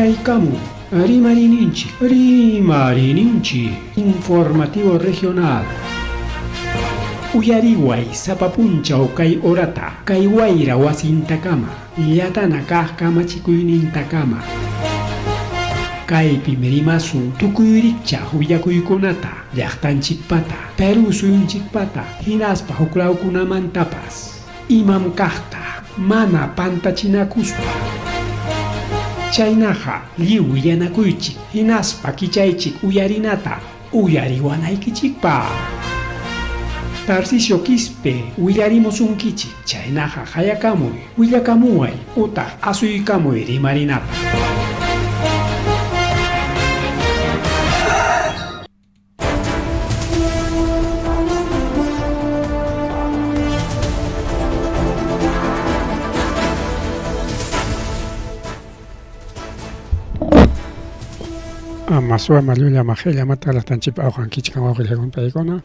Chayaykamun rimariyninchik, rimariyninchik informativo regional. Uyariway sapa punchaw kay horata, kay wayra wasintakama, llatana kaq kamachikuynintakama. Kaypim rimasun tukuy rikchaq willakuykunata, llaqtanchikpata, Perú suyunchikpata, hinaspa huklawkunamantapas. Imam kaqta mana pantachinakuspa. Chaynaqa lliw willanakuychik hinaspa kichaychik uyarinata uyariwanaykichikpaq. Tarcisio Quispe willarimusunkichik, chaynaqa qayakamuy, willakamuway utaq asuykamuy rimarinapaq. Ama suwa llulla ama qhilla amata llaqtanchikpi awqankichik wawqillakuna paykuna.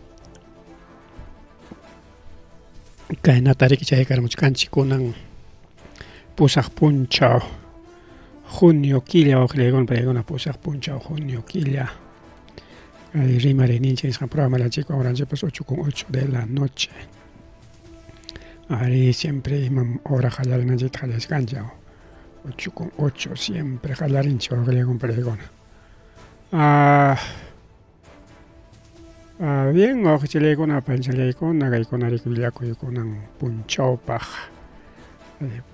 Kaynata riki chaykaramuchkanchik kunan pusaq punchaw junio killa wawqillaykuna paykuna pusaq punchaw junio killa. Kay rimariyninchik nisqan programalanchikwan horanchikpas 8 con 8 de la noche. Ari siempre imam hora qallarinanchikta qallachkanchik 8 con 8 siempre qallarinchik wawqillaykuna paykuna. Ah, ah, bien, wawqichallaykuna, panchallaykuna, kaykuna riki willakuykunan punchawpaq.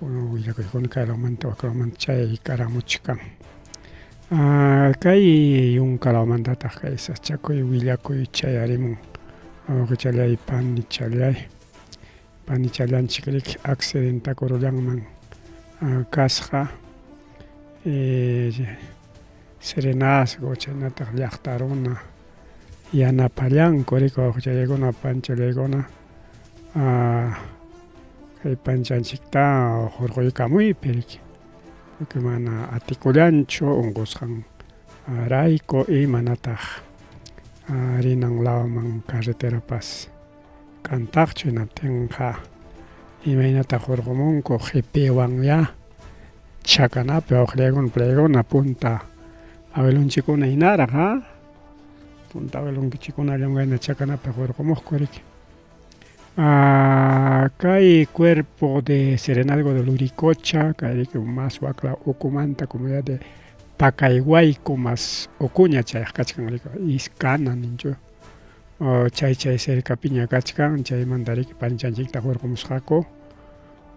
Willakuykuna kay lawmanta wak lawmanta chay karamuchkan. Ah, kay yunka lawmantataq kay sachakuy willakuy chayarimun. Wawqichallay, panichallay. Panichallanchik riki accidentakurullanman kasqa. Serenazgo chaynataq llaqta runa yanapallanku riki wawqichallaykuna, panchallaykuna kay panchanchikta hurquykamuypi riki porque mana atikullanchu unqusqan rayku y manataq rinan lawman carreterapas kantaqchu hinaptinqa imaynataq hurqumunku qipiwanyá chakanapi wawqillaykuna pulaykuna punta awilunchikkuna hinaraq a punta awilunchikkuna llamkayna chakanapi hurqumuqku riki. Kay cuerpo de serenazgo de Luricocha kay riki mas wakla ukumanta comunidad de Pacayhuayco mas ukuña chayaq kachkan riki Iskana ninchu chay chay cercapiña kachkan chaymanta riki panchanchikta hurqumusqaku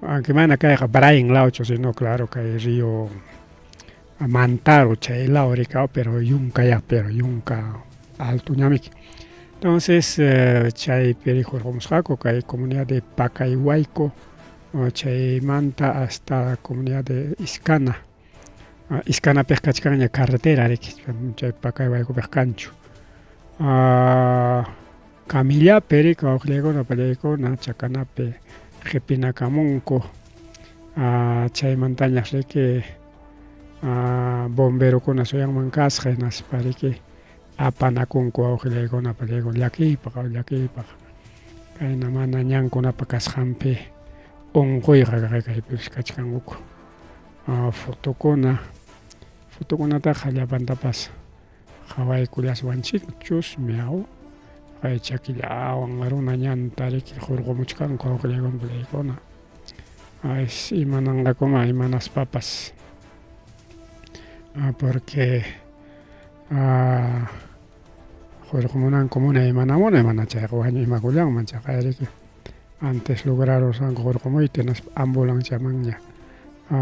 aunque mana kayqa Brain lawchu sino claro kay río Mantaro chay law riki pero yunka pero yunka altoñamiki entonces chaypi hurqumusqaku kay comunidad de Pacayhuayco chaymanta hasta comunidad de Iskana Iskanapiq kachkanña carretera riki chay Pacayhuaycopiq kanchu. Camillapi riki wawqillaykuna pallaykuna chakanapi qipinakamunku chaymantañaq riki bomberokuna suyanman kasqa hinaspa riki apanakunku wawqillaykuna pallaykuna llakiypaq llakiypaq kayna mana ñankunapa kasqanpi unquyqa kaypipis kachkanku fotokuna fotokunataqa llapantapas qhawaykullaswanchikchusmi aw kay chakillawan runa ñanta riki hurqumuchkanku wawqillaykuna pallaykuna ay imananqakuma imanaspapas porque hurqumunanku munay mana munay mana chayqa wañuymakullanman chaqay riki antes lograrusqanku hurqumuyta hinaspa ambulanciamanña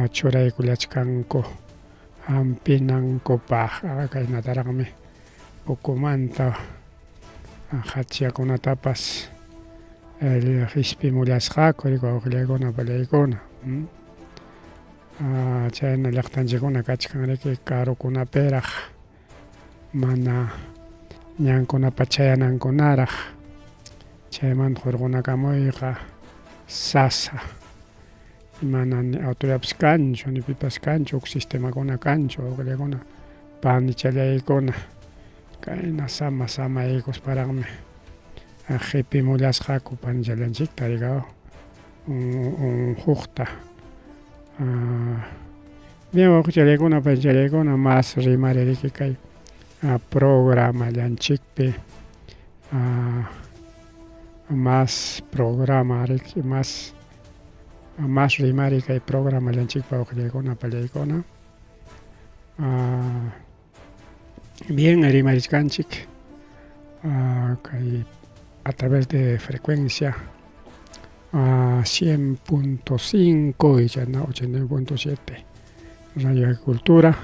churaykullachkanku hampinankupaq kaynataraqmi ukumanta qhachyakunatapas qispimullasqaku riki wawqillaykuna pallaykuna chayna llaqtanchikkuna kachkan riki karukunapiraq mana ñankunapa chayanankunaraq chaymanta hurqunakamuyqa sasa mana ni autoridadpas kanchu ni pipas kanchu huk sistemakuna kanchu wawqillakuna panichallaykuna kayna sama samaykusparaqmi qipimullasqaku panichallanchikta rikaw unquqta. Bien wawqichallaykuna panichallaykuna mas rimari riki kay programallanchikpi mas programa riki mas mas rimari kay programallanchikpa wawqillaykuna pallaykuna. Bien rimarichkanchik kay a través de frecuencia 100.5 y 89.7 Radio Agricultura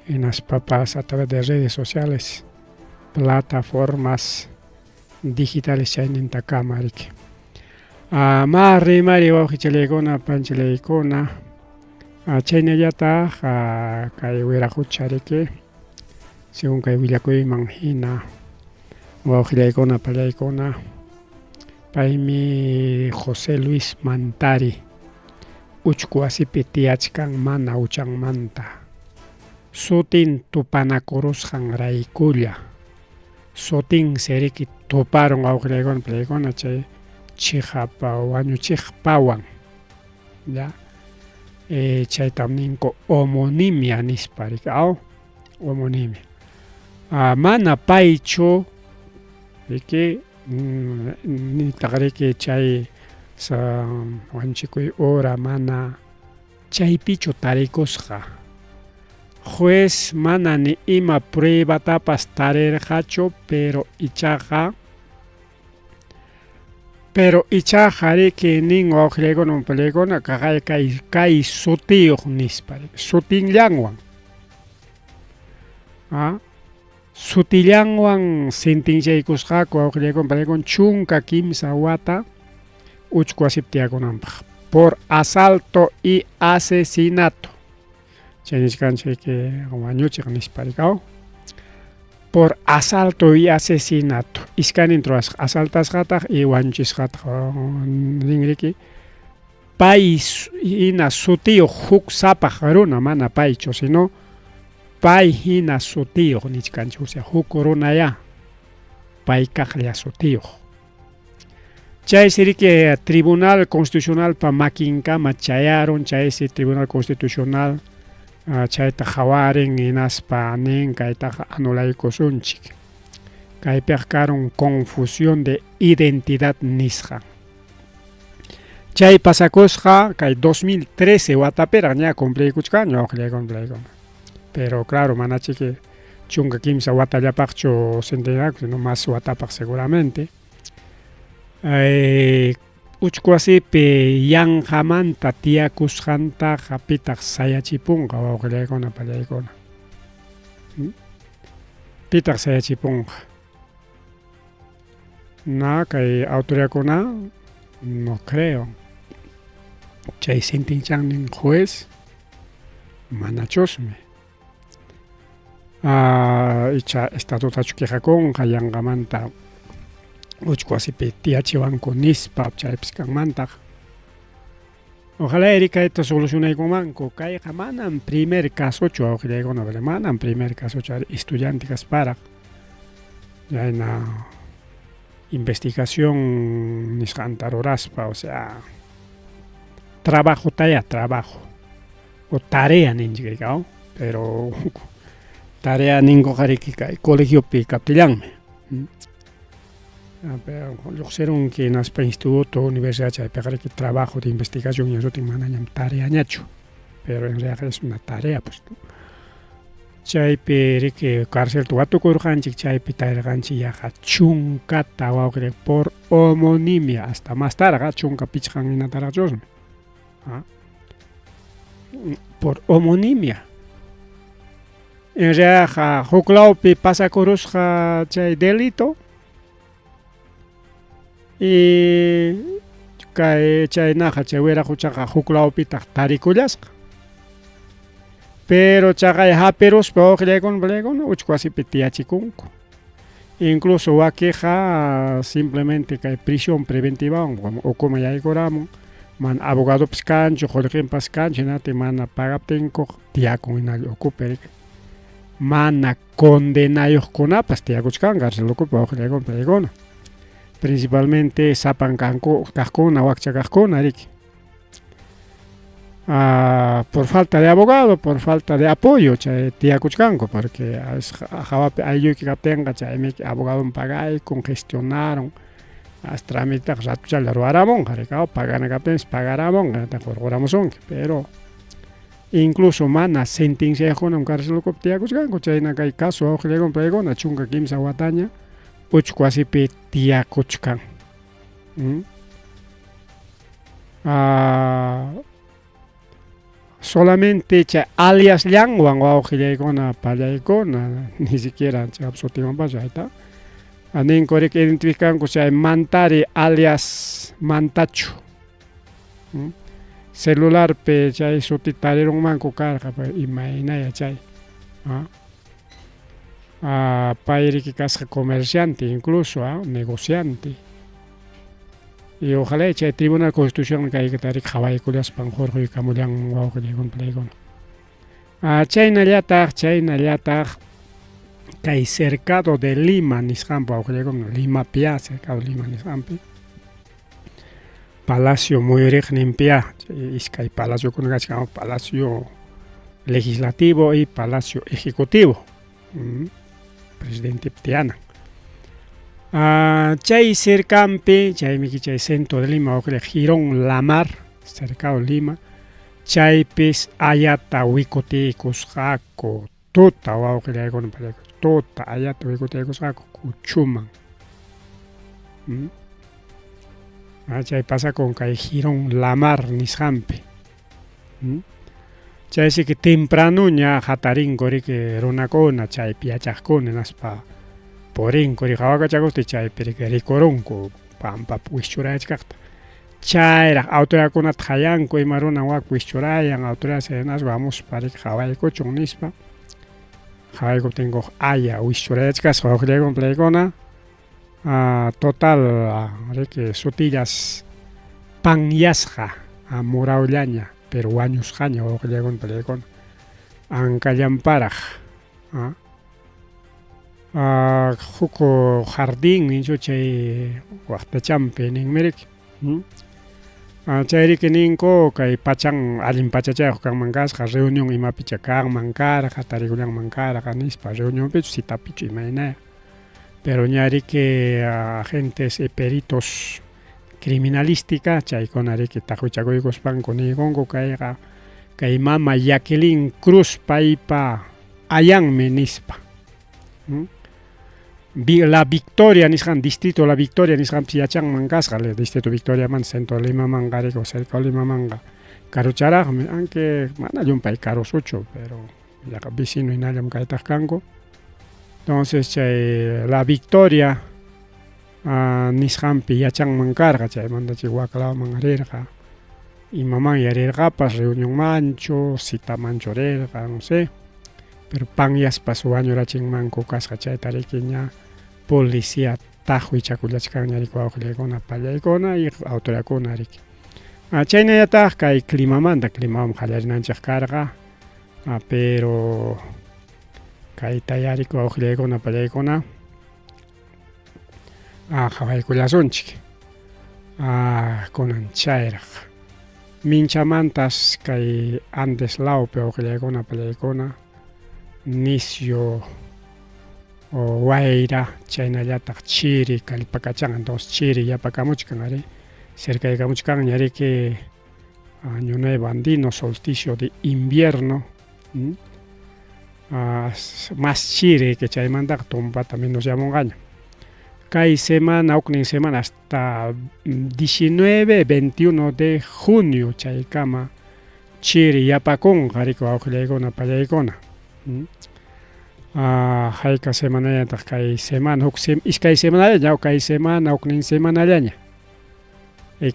hinaspapas a través de redes sociales plataformas digitales chaynintakama riki. Ma rimari wawqichallaykuna panchillaykuna chaynallataq kay wiraqucha riki según kay willakuyman hina wawqillaykuna pallaykuna paymi José Luis Mantari uchku wasipi tiyachkan mana huchanmanta sutin tupanakurusqanraykulla sutinsi riki tuparun wawqillaykuna pallaykuna chay chiqap wañuchiqpawan ya chaytam ninku homonimia nispa riki aw homonimia mana paychu riki nitaq riki chay wañuchikuy hora mana chaypichu tarikusqa juez mana ni ima pruebatapas tarirqachu pero ichaqa pero ichaqa riki nin wawqillaykuna pallaykuna kaqay kay kay sutiyuq nispa sutinllanwan sutillanwan sentenciaykusqaku wawqillaykuna pallaykuna 13 wata uchku wasipi tiyakunanpaq por asalto y asesinato chay nichkanchik wañuchiq nispa rikaw por asalto y asesinato iskaynin ruwasqa asaltasqataq y wañuchisqataq nin riki pay hina sutiyuq huk sapaq runa mana paychu sino pay hina sutiyuq nichkanchik osea huk runayá pay kaqlla sutiyuq chaysi riki Tribunal Constitucionalpa makinkama chayarun chaysi Tribunal Constitucional chayta qhawarin hinaspa nin kaytaqa anulaykusunchik kaypiqa karun confusión de identidad nisqan chay pasakusqa kay 2013 watapiraq ña cumpliykuchkanña wawqillaykuna pero claro manachiki 13 watallapaqchu sentenciaku sino mas watapaq seguramente uchku wasipi yanqamanta tiyakusqantaqa pitaq sayachipunqa wawqillaykuna pallaykuna pitaq sayachipunqa na kay autoridadkuna no creo chay sentenciannin juez manachusmi icha estatotachu quejakunqa yanqamanta uchku wasipi tiyachiwanku nispa chaypis kanmantaq ojalá eri kayta solucionaykunmanku kayqa manam primer casochu wawqillaykuna vale manam primer casochu ari estudiante kasparaq chayna investigación nisqanta ruraspa osea trabajotaya trabajo o tarea ninchik rikaw pero tarea ninkuqa riki kay colegiopi kaptillanmi pero lluqsirunki hinaspa instituto universidad chaypiqa riki trabajo de investigación ña sutin manañam tareañachu pero en realidad es una tarea pues chaypi riki carcelta watukurqanchik chaypi tarirqanchik yaqa chunkata wawqi por homonimia hasta mastaraq 15 hinataraqchusmi por homonimia en realidad huk lawpi pasakurusqa chay delito y kay chaynaqa chay wiraquchaqa huk lawpitaq tarikullasqa pero chaqay hapiruspa wawqillaykuna pallaykuna uchku wasipi tiyachikunku incluso wakiqa simplemente kay prisión preventivawan ukuman yaykuramun mana abogadopas kanchu qullqinpas kanchu hinaptin mana pagaptinku tiyakun hinalla ukupi riki mana condenayuqkunapas tiyakuchkan cárcel ukupi wawqillaykuna pallaykuna principalmente sapan kanku kaqkuna wakcha kaqkuna riki. Por falta de abogado, por falta de apoyo chay tiyakuchkanku, porque hawapi aylluyki kaptinqa chaymi abogadon pagaykun, gestionaron, as trámiteqa ratuchalla ruwaramunqa, rikaw pagana kaptinpas pagaramunqa, hurquramusunki, pero incluso mana sentenciayuqkunam cárcel ukupi tiyakuchkanku, chayna kay caso wawqillaykunam paykuna 13 wataña uchku wasipi tiyakuchkan. Solamente chay aliasllanwan wawqillaykuna pallaykuna, ni siquiera chayap sutinwanpas chayta ninku riki identificanku chay Mantari alias Mantachu. Celularpi chay sutita tarirunmanku karqa, imaynaya chay. Pay riki kasqa comerciante incluso, negociante. Y ojalá chay Tribunal Constitucional kaykata riki qhawaykullaspan hurquykamullanman wawqillaykuna pallaykuna. Chaynallataq, chaynallataq kay Cercado de Lima nisqanpi wawqillaykuna, Limapiyá Cercado Lima nisqanpi, Palacio muyuriqninpiyá, chay iskay palaciokuna kachkan, Palacio Legislativo y Palacio Ejecutivo, presidentep tiyanan. Chay cercanpi, chaymi chay centro de Lima wawqilla Jirón Lamar, Cercado Lima, chaypis ayata wikutiykusqaku, tuta wawqillaykuna pallaykuna, tuta ayata wikutiykusqaku kuchuman. Chay pasakun kay Jirón Lamar nisqanpi. Chaysi que tempranuña hatarinku riki runakuna chaypi yachaqkuna hinaspa purinku riki hawakachakuqti chaypi riki rikurunku pampapi wischurayachkaqta. Chayraq autoridadkunata qayanku ima runan wak wischurayan autoridad serenazgo hamuspa riki qhawaykuchun nispa. Qhawaykuptinku aya wischurayachkasqa wawqillaykuna palaykuna. Total riki sutillas panyasqa murawllaña pero wañusqaña wawqillaykuna palaykuna ankallanparaq huk jardín ninchu chay waqtachanpi ninmi riki. Chayriki ninku kay pachan allin pachachayuq kanman kasqa reunión imapicha kanman karqa tarikullanman karqa nispa reunionpichu citapichu imaynaya. Pero ña riki agentes y peritos criminalística chaykuna riki taqwichakuykuspanku niykunku kayqa kay mama Jacqueline Cruz paypa ayanmi nispa. La Victoria nisqan distrito La Victoria nisqanpis yachanman kasqa distrito Victoriamanta centro Limamanqa riki cerca Limamanqa karucharaqmi aunque mana llumpay karusuchu pero yaqa vecino hinallam kaytaq kanku. Entonces chay La Victoria nisqanpi yachanman karqa chaymanta chay waklawman rirqa imamanya rirqapas reunionmanchu citamanchu rirqa no sé pero panyaspas wañurachinmanku kasqa chayta riki ña policía taqwichakullachkanña riki wawqillaykuna pallaykuna y autoridadkuna riki. Chaynallataq kay climamanta climawan qallarinanchik karqa pero kayta riki wawqillaykuna pallaykuna qhawaykullasunchik. Kunan chayraq minchamantas kay Andes lawpi wawqillaykuna pallaykuna nisyu wayra chaynallataq chiri kallpakachan entonces chiri yapakamuchkan ari cercaykamuchkanña riki año nuevo andino solsticio de invierno más chiri que chaymantaqa tumpata menos yamunqaña. Kay semana huknin semana hasta 19, 21 de junio chaykama chiri yapakunqa riki wawqillaykuna pallaykuna. Hayka semanallataq kay semana huk iskay semanallaña kay semana huknin semanallaña.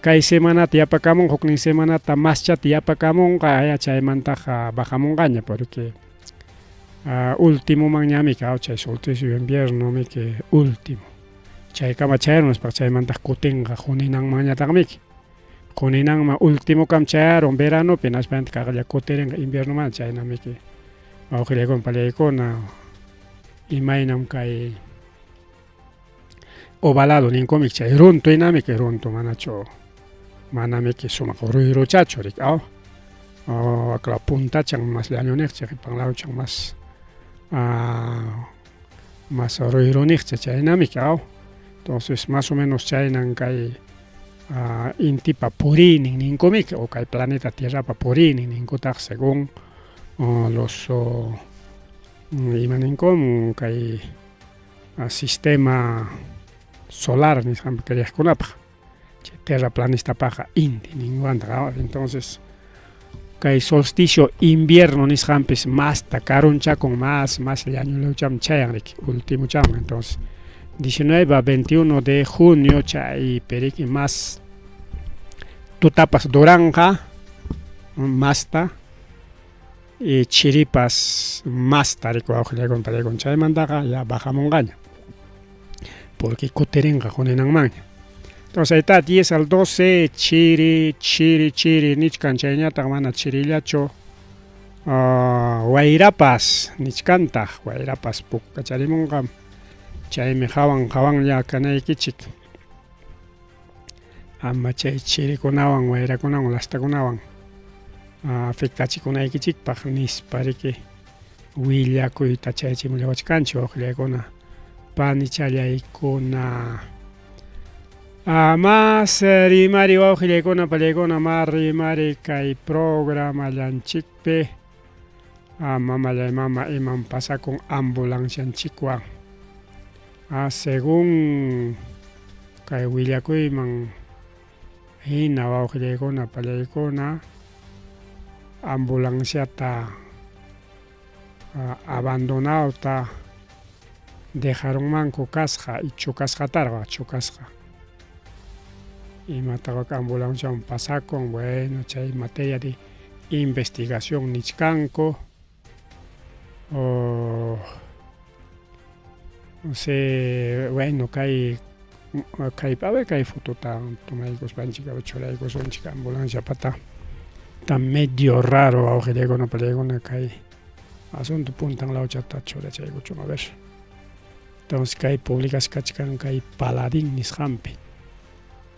Kay semanata yapakamunqa huknin semanata maschata yapakamunqa aya chaymantaqa bajamunqaña porque últimomanñami chay solsticio de invierno miki último. Chaykama chayarun nispa chaymantaq kutinqa huninanmanñataqmiki. Huninanman último kam chayarun veranopi hinaspa kaqlla kutirinqa inviernoman chaynamiki wawqillaykuna pallaykuna imaynam kay ovalado ninkumik chay runtu hinamiki runtu manachu manamiki sumaq ruyruchachu riki aw. Wakla puntachan mas llañuniqcha qipan lawchan mas mas ruyruniqcha chaynamik aw. Entonces más o menos chaynan kay intipa puriynin ninkumik o kay planeta tierrapa puriynin ninkutaq según los ima ninkum kay sistema solar nisqanpi creeqkunapaq. Chay terraplanistapaqqa inti ninwantaq. Entonces kay solsticio invierno nisqanpis masta karunchakun más más llañulawchaman chayan riki ultimochaman. Entonces 19 a 21 de junio chaypi riki más tutapas duranqa masta y chiripas masta riki wawqillaykuna pariykuna chaymantaqa ya bajamunqaña porque kutirinqa quninanmanña. Entonces ahí está 10 al 12 chiri chiri chiri nichkan chayñataq mana chirillachu wayrapas nichkantaq wayrapas pukukacharimunqam chaymi hawan hawanlla kanaykichik ama chay chirikunawan wayrakunawan lastakunawan afectachikunaykichikpaq nispa riki willakuyta chayachimullawachkanchik wawqillaykuna panichallaykuna. Mas rimari wawqillaykuna pallaykuna ma rimari kay programallanchikpi mamallay mama imam pasakun ambulancianchikwan según kay willakuyman hina wawqillaykuna pallaykuna ambulanciata abandonadota dejarunmanku kasqa y chocasqatarqa chocasqa imataq ambulanciawan pasakun bueno chay materia de investigación nichkanku o se bueno kay kay a ver kay fotota tomaykuspanchik churaykusunchik ambulancia pata está medio raro wawqillaykuna pallaykuna kay asunto puntan lawchata churachaykuchun a ver. Entonces kay publicasqa kachkan kay Paladín nisqanpi.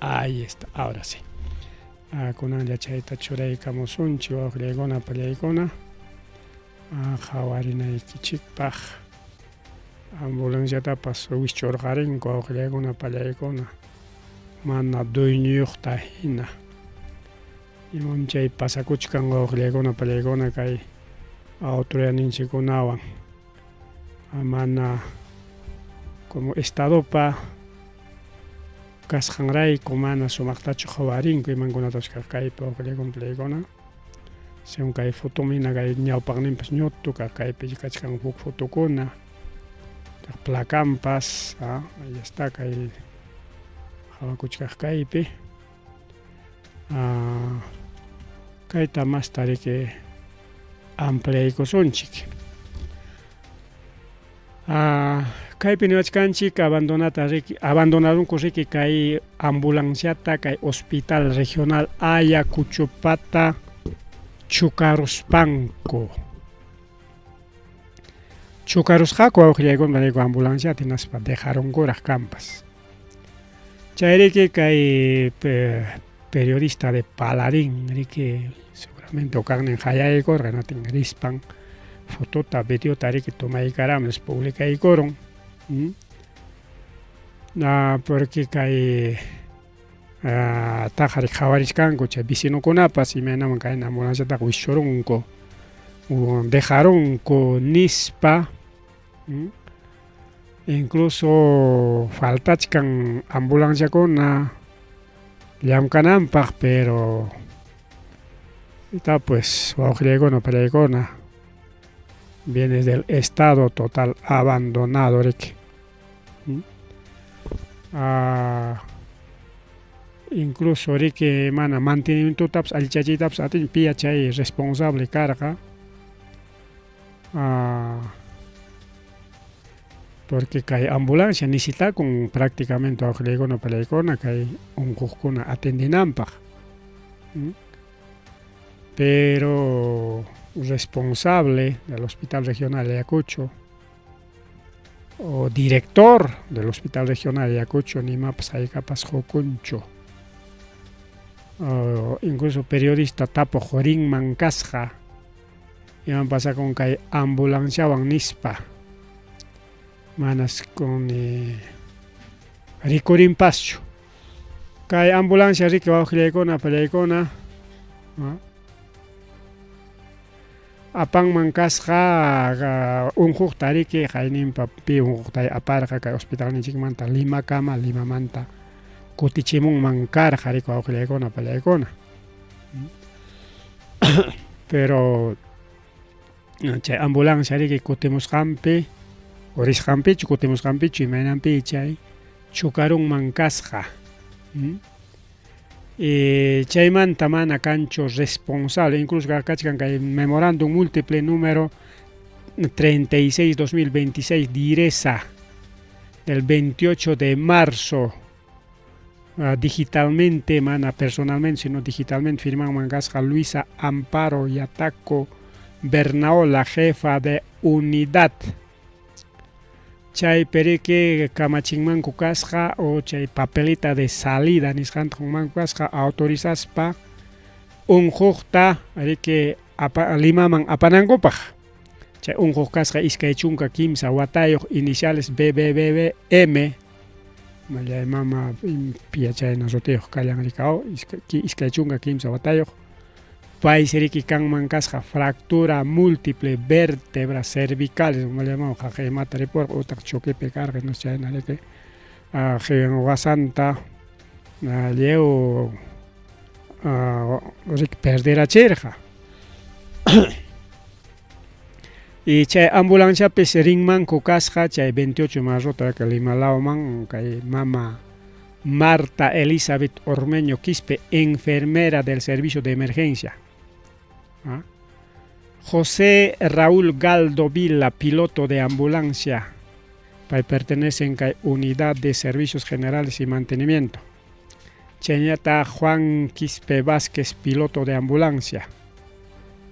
Ahí está, ahora sí. Kunanlla chayta churaykamusunchik wawqillaykuna pallaykuna qhawarinaykichikpaq. Ambulanciatapas wischurqarinku wawqillaykuna pallaykuna mana dueñoyuqta hina. Imam chay pasakuchkan wawqillaykuna pallaykuna kay autoridadninchikkunawan mana como estadopa kasqanrayku mana sumaqtachu qhawarinku imankunatapas kaypi wawqillaykuna pallaykuna. Según kay fotomina kay ñawpaqninpas ñutu kaypi kachkan huk fotokuna placanpas ahí está kay qhawakuchkaq kaypi. Kayta masta riki ampliaykusunchik. Kaypi niwachkanchik abandonata riki abandonarunku riki kay ambulanciata kay hospital regional Ayacuchopata chukaruspanku. Chukarusqaku wawqillaykuna rayku ambulanciata hinaspa dejarunkuraq kampas. Chayriki kay periodista de Paladín riki seguramente ukaqnin hayaykurqa natin rispan fotota videota riki tomaykaramun publicaykurun. Porque kay taqari qhawarichkanku chay vecinokunapas imaynaman kay ambulanciataqa wischurunku dejarunku nispa. Incluso faltachkan ambulanciakuna llamkananpaq pero está pues wawqillaykuna pallaykuna viene del estado total abandonado riki. Incluso riki mana mantenimientotapas allichachiytapas atin piya chay responsable karqa. Porque kay ambulancia necesitakun prácticamente wawqillaykuna pallaykuna kay unquqkuna atendinanpaq. Pero responsable del Hospital Regional de Ayacucho o director del Hospital Regional de Ayacucho nimapas haykapas qukunchu. Incluso periodista tapuq rinman kasqa, iman pasakun kay ambulanciawan nispa. Manas kuni rikurinpaschu. Kay ambulancia riki wawqillaykuna, apallaykuna, apanman kasqa unquqta riki qayninpa pi unquqta aparqa kay hospitalninchikmanta Limakama, Limamanta kutichimunman karqa riki wawqillaykuna, apallaykuna. Pero chay ambulancia riki kutimusqanpi o risqanpichu kutimusqanpichu imaynanpi chay chukarunman kasqa. Y chaymanta mana kanchu responsable, incluso kachkan kay memorándum múltiple número 36-2026 DIRESA del 28 de marzo digitalmente, mana personalmente, sino digitalmente firmanman kasqa Luisa Amparo Yataco Bernaola, jefa de unidad. Chay periki kamachinmanku kasqa o chay papelita de salida nisqanta qunmanku kasqa autorizaspa unquqta riki apa, Limaman apanankupaq. Chay unquq kasqa 23 watayuq, iniciales BBBBM, mallay mama piyachayna sutiyuq kallan rikao, 23 watayuq. Paysi riki kanman kasqa fractura múltiple vértebra cervicales, mallay mama qaqa imata ripurqa utaq choquepi karqa, no chayna riki wasanta lliw riki perderachirqa. Y chay ambulanciapis rinmanku kasqa chay 28 marzo Lima lawman kay mama Marta Elizabeth Ormeño Quispe, enfermera del servicio de emergencia. ¿Ah? José Raúl Galdo Vila, piloto de ambulancia. Pay pertenecen a Unidad de Servicios Generales y Mantenimiento. Cheñata Juan Quispe Vázquez, piloto de ambulancia.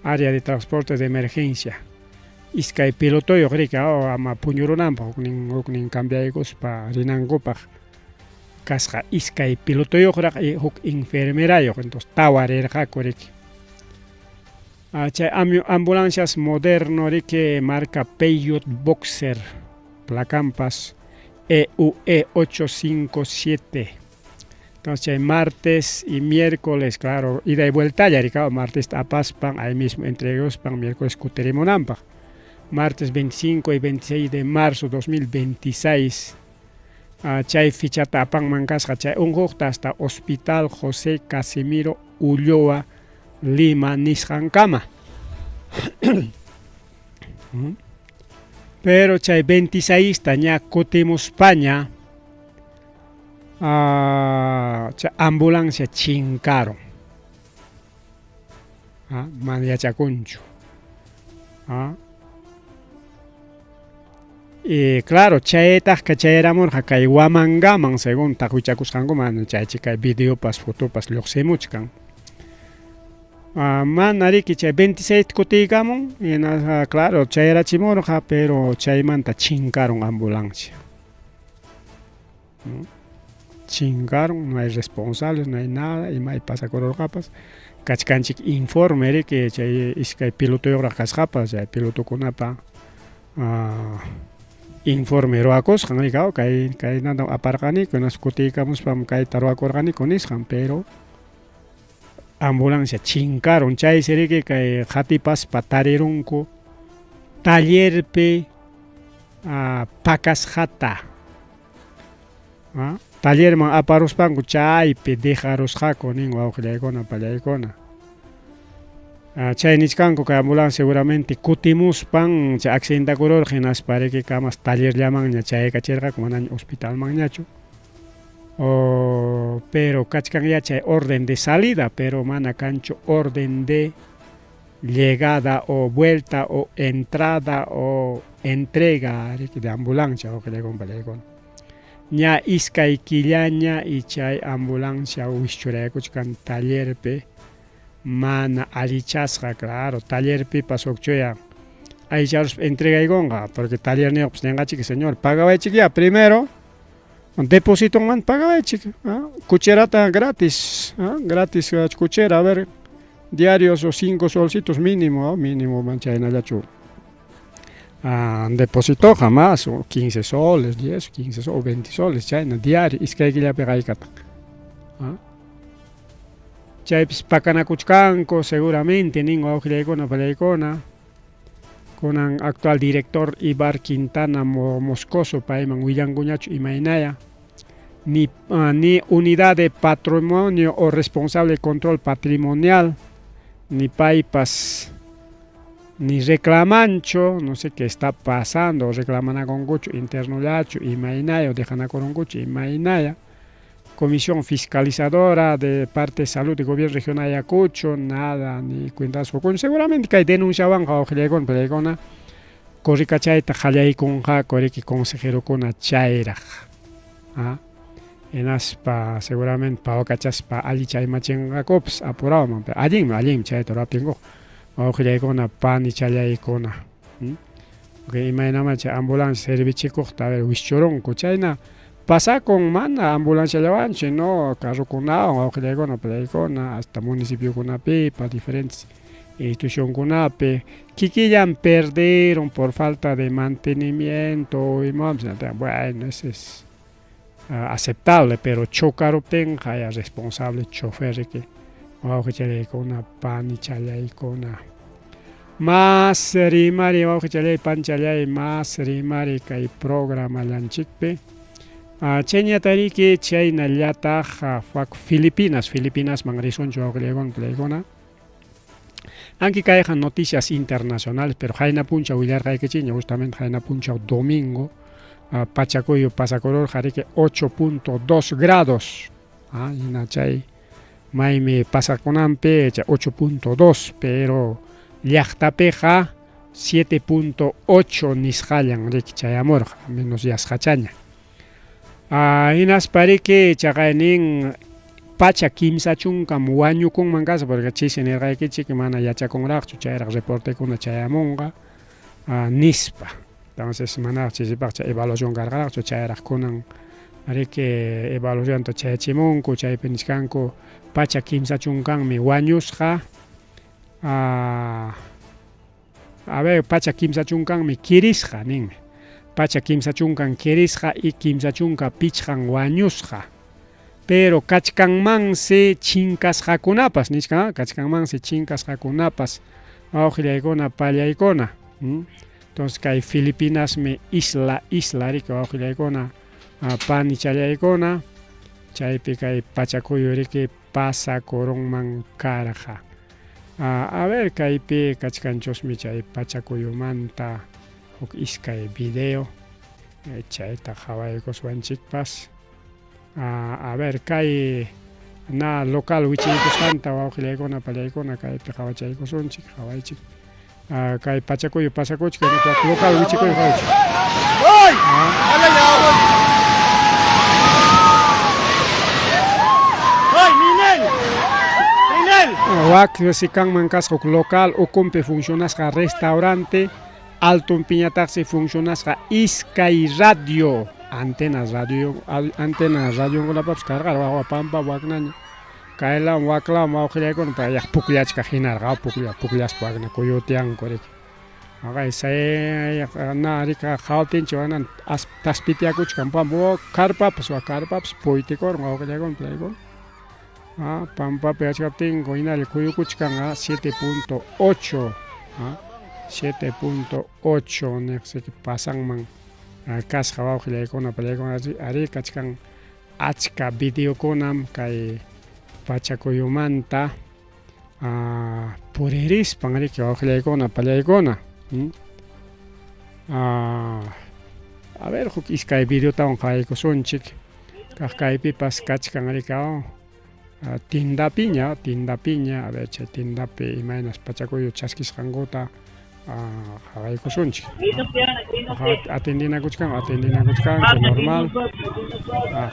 Área de transporte de emergencia. Iskay pilotoyuq riki ama puñurunanpaq huknin huknin cambiaykuspa rinankupaq kasqa iskay pilotoyuqraq y huk enfermerayuq, entonces tawa rirqaku riki. Chay ambulancias moderno riki marca Peugeot Boxer, placampas EUE 857. Entonces chay martes y miércoles, claro, ida y vuelta ya riki, martes apaspan, ahí mismo entregospan, miércoles kutirimunanpaq. Martes 25 y 26 de marzo 2026 chay fichata apanman kasqa chay unquqta hasta Hospital José Casimiro Ulloa Lima nisqankama. Pero chay 26 ta ña kutimuspaña chay ambulancia chinkarun. Mana yachakunchu. Y claro, chaytaqqa chayramurqa kay Huamangaman según taqwichakusqankuman chaychi kay videopas fotopas lluqsimuchkan. Mana riki chay 26 kutiykamun, hina claro chayrachimurqa, pero chaymanta chinkarun ambulancia. Chinkarun, no hay responsables, no hay nada, imay pasakururqapas. Kachkanchik informe riki chay iskay pilotoyuqraq kasqapas, chay pilotokunapa informe ruwakusqan riki, kay kaynatam aparqaniku, hinaspa kutiykamuspam kayta ruwakurqaniku nisqan, pero ambulancia chinkarun. Chaysi riki kay qatipaspa tarirunku tallerpi pakasqata. Tallerman aparuspanku chaypi dejarusqaku nin wawqillaykuna, pallaykuna. Chay nichkanku kay ambulancia seguramente kutimuspan chay accidentakururqa hinaspa riki kamas tallerllamanña chayaykachirqaku, manaña hospitalmanñachu. Pero kachkan ya chay orden de salida, pero mana kanchu orden de llegada o vuelta o entrada o entrega de ambulancia, wawqillaykuna, pallaykuna. Ña iskay killaña y chay ambulancia wischuraykuchkan tallerpi mana allichasqa, claro, tallerpipas hukchuya allicharuspa entregaykunqa, porque tallerniyuqpas ninqachik, señor, pagawaychikyá primero. Depositonmanta pagawaychik, cocherata gratis, gratis cochera, a ver, diarios o 5 solcitos mínimo, mínimo man chaynallachu depositoqa más, o 15 soles, 10, 15 o 20 soles, chayna diario, iskay killapiqa haykataq. Chaypis pakanakuchkanku seguramente nin wawqillaykuna pallaykuna. Kunan actual director Ibar Quintana Moscoso payman willankuñachu imaynaya. Ni, ni unidad de patrimonio o responsable de control patrimonial, ni paypas ni reclamanchu, no sé qué está pasando, reclamanakunkuchu internollachu, imaynaya, o dejanakurunkuchu imaynaya. Comisión fiscalizadora de parte de salud de gobierno regional Ayacucho, nada, ni cuentas qukun. Seguramente kay denunciawanqa wawqillaykuna pallaykuna, corrikachayta qallaykunqaku riki consejerokuna chayraq. Hinaspa seguramente pawakachaspa allichaymachinqakupas apurawman, pero allinmi, allinmi chayta ruwaptinkuqa wawqillaykuna panichallaykuna. Porque imaynamá chay ambulancia servichikuqta a ver wischurunku, chayna pasakun mana ambulanciallawanchu, no carrokunawan wawqillaykuna pallaykuna, hasta municipiokunapipas diferentes institucionkunapi kikillan perdieron por falta de mantenimiento imawanpas, bueno, ese es aceptable, pero chocaruptinqa ya responsable chofer riki wawqichallaykuna panichallaykuna. Mas rimari wawqichallay panchallay, mas rimari kay programallanchikpi. Chayñatariki chaynallataq Filipinas, Filipinasman risunchik wawqillaykuna pallaykuna. Aunque kayqa noticias internacionales, pero qayna punchaw willarqaykichikña, justamente qayna punchaw domingo, pachakuyu pasakururqa riki 8.2 grados. Hina chay maymi pasakunanpi 8.2, pero llaqtapiqa 7.8 nisqallan riki chayamurqa, menos yasqachaña. Hinaspa riki chaqaynin pacha kimsa chunkam wañukunman kasqa, porque chisi nirqaykichik mana yachakunraqchu, chayraq reportekuna chayamunqa nispa. Entonces manaraq chisipaq chay evaluación karqaraqchu, chayraq kunan riki evaluacionta chayachimunku, chaypi nichkanku pacha kimsa chunkanmi wañusqa. A ver, pacha kimsa chunkanmi kirisqa ninmi. Pacha kimsa chunkan kirisqa y kimsa chunka pichqan wañusqa. Pero kachkanmansi chinkasqakunapas, nichkan, kachkanmansi chinkasqakunapas, wawqillaykuna pallaykuna. Entonces kay Filipinasmi isla, isla riki wawqillaykuna, panichallaykuna, chaypi kay pachakuyu riki pasakurunman karqa. A ver, kaypi kachkanchusmi chay pachakuyumanta huk iskay video, chayta qhawaykuswanchikpas. A ver, kay na local wichiykusqanta wawqillaykuna pallaykuna kaypi qhawachaykusunchik, qhawaychik. Kay pachakuyu pasakuchkan, local wichikuy qhawachik. ¡Ay! ¡Ay, Ninel! ¡Ninel! Wak si kanman kasqa huk local ukunpi funcionasqa restaurante, altonpiñataqsi funcionasqa iskay radio, antenas radio, antenas radionkunapapas karqa wawa pampa waknaña. Kaylawan waklawan wawqillaykuna payaq pukllachkaq hinarqa, puklla pukllaspa wakna kuyutianku riki. Waqay say na rika qhawaptinchik wanan taspitiakuchkan pampa karpapas wak karpapas puytikurun wawqillaykuna pallaykuna. Pampapi kachkaptinku hinalla kuyukuchkan 7.8, 7.8 niqsiki pasanman kasqa wawqillaykuna pallaykuna, ari kachkan achka videokunam kay pachakuyumanta puririspan riki wawqillaykuna pallaykuna. A ver, huk iskay videotawan qhawaykusunchik. Kaq kaypipas kachkan riki tindapiña, tindapiña, a ver chay tindapi imaynas pachakuyu chaskisqankuta qhawaykusunchik. Atendinakuchkan, atendinakuchkanku normal.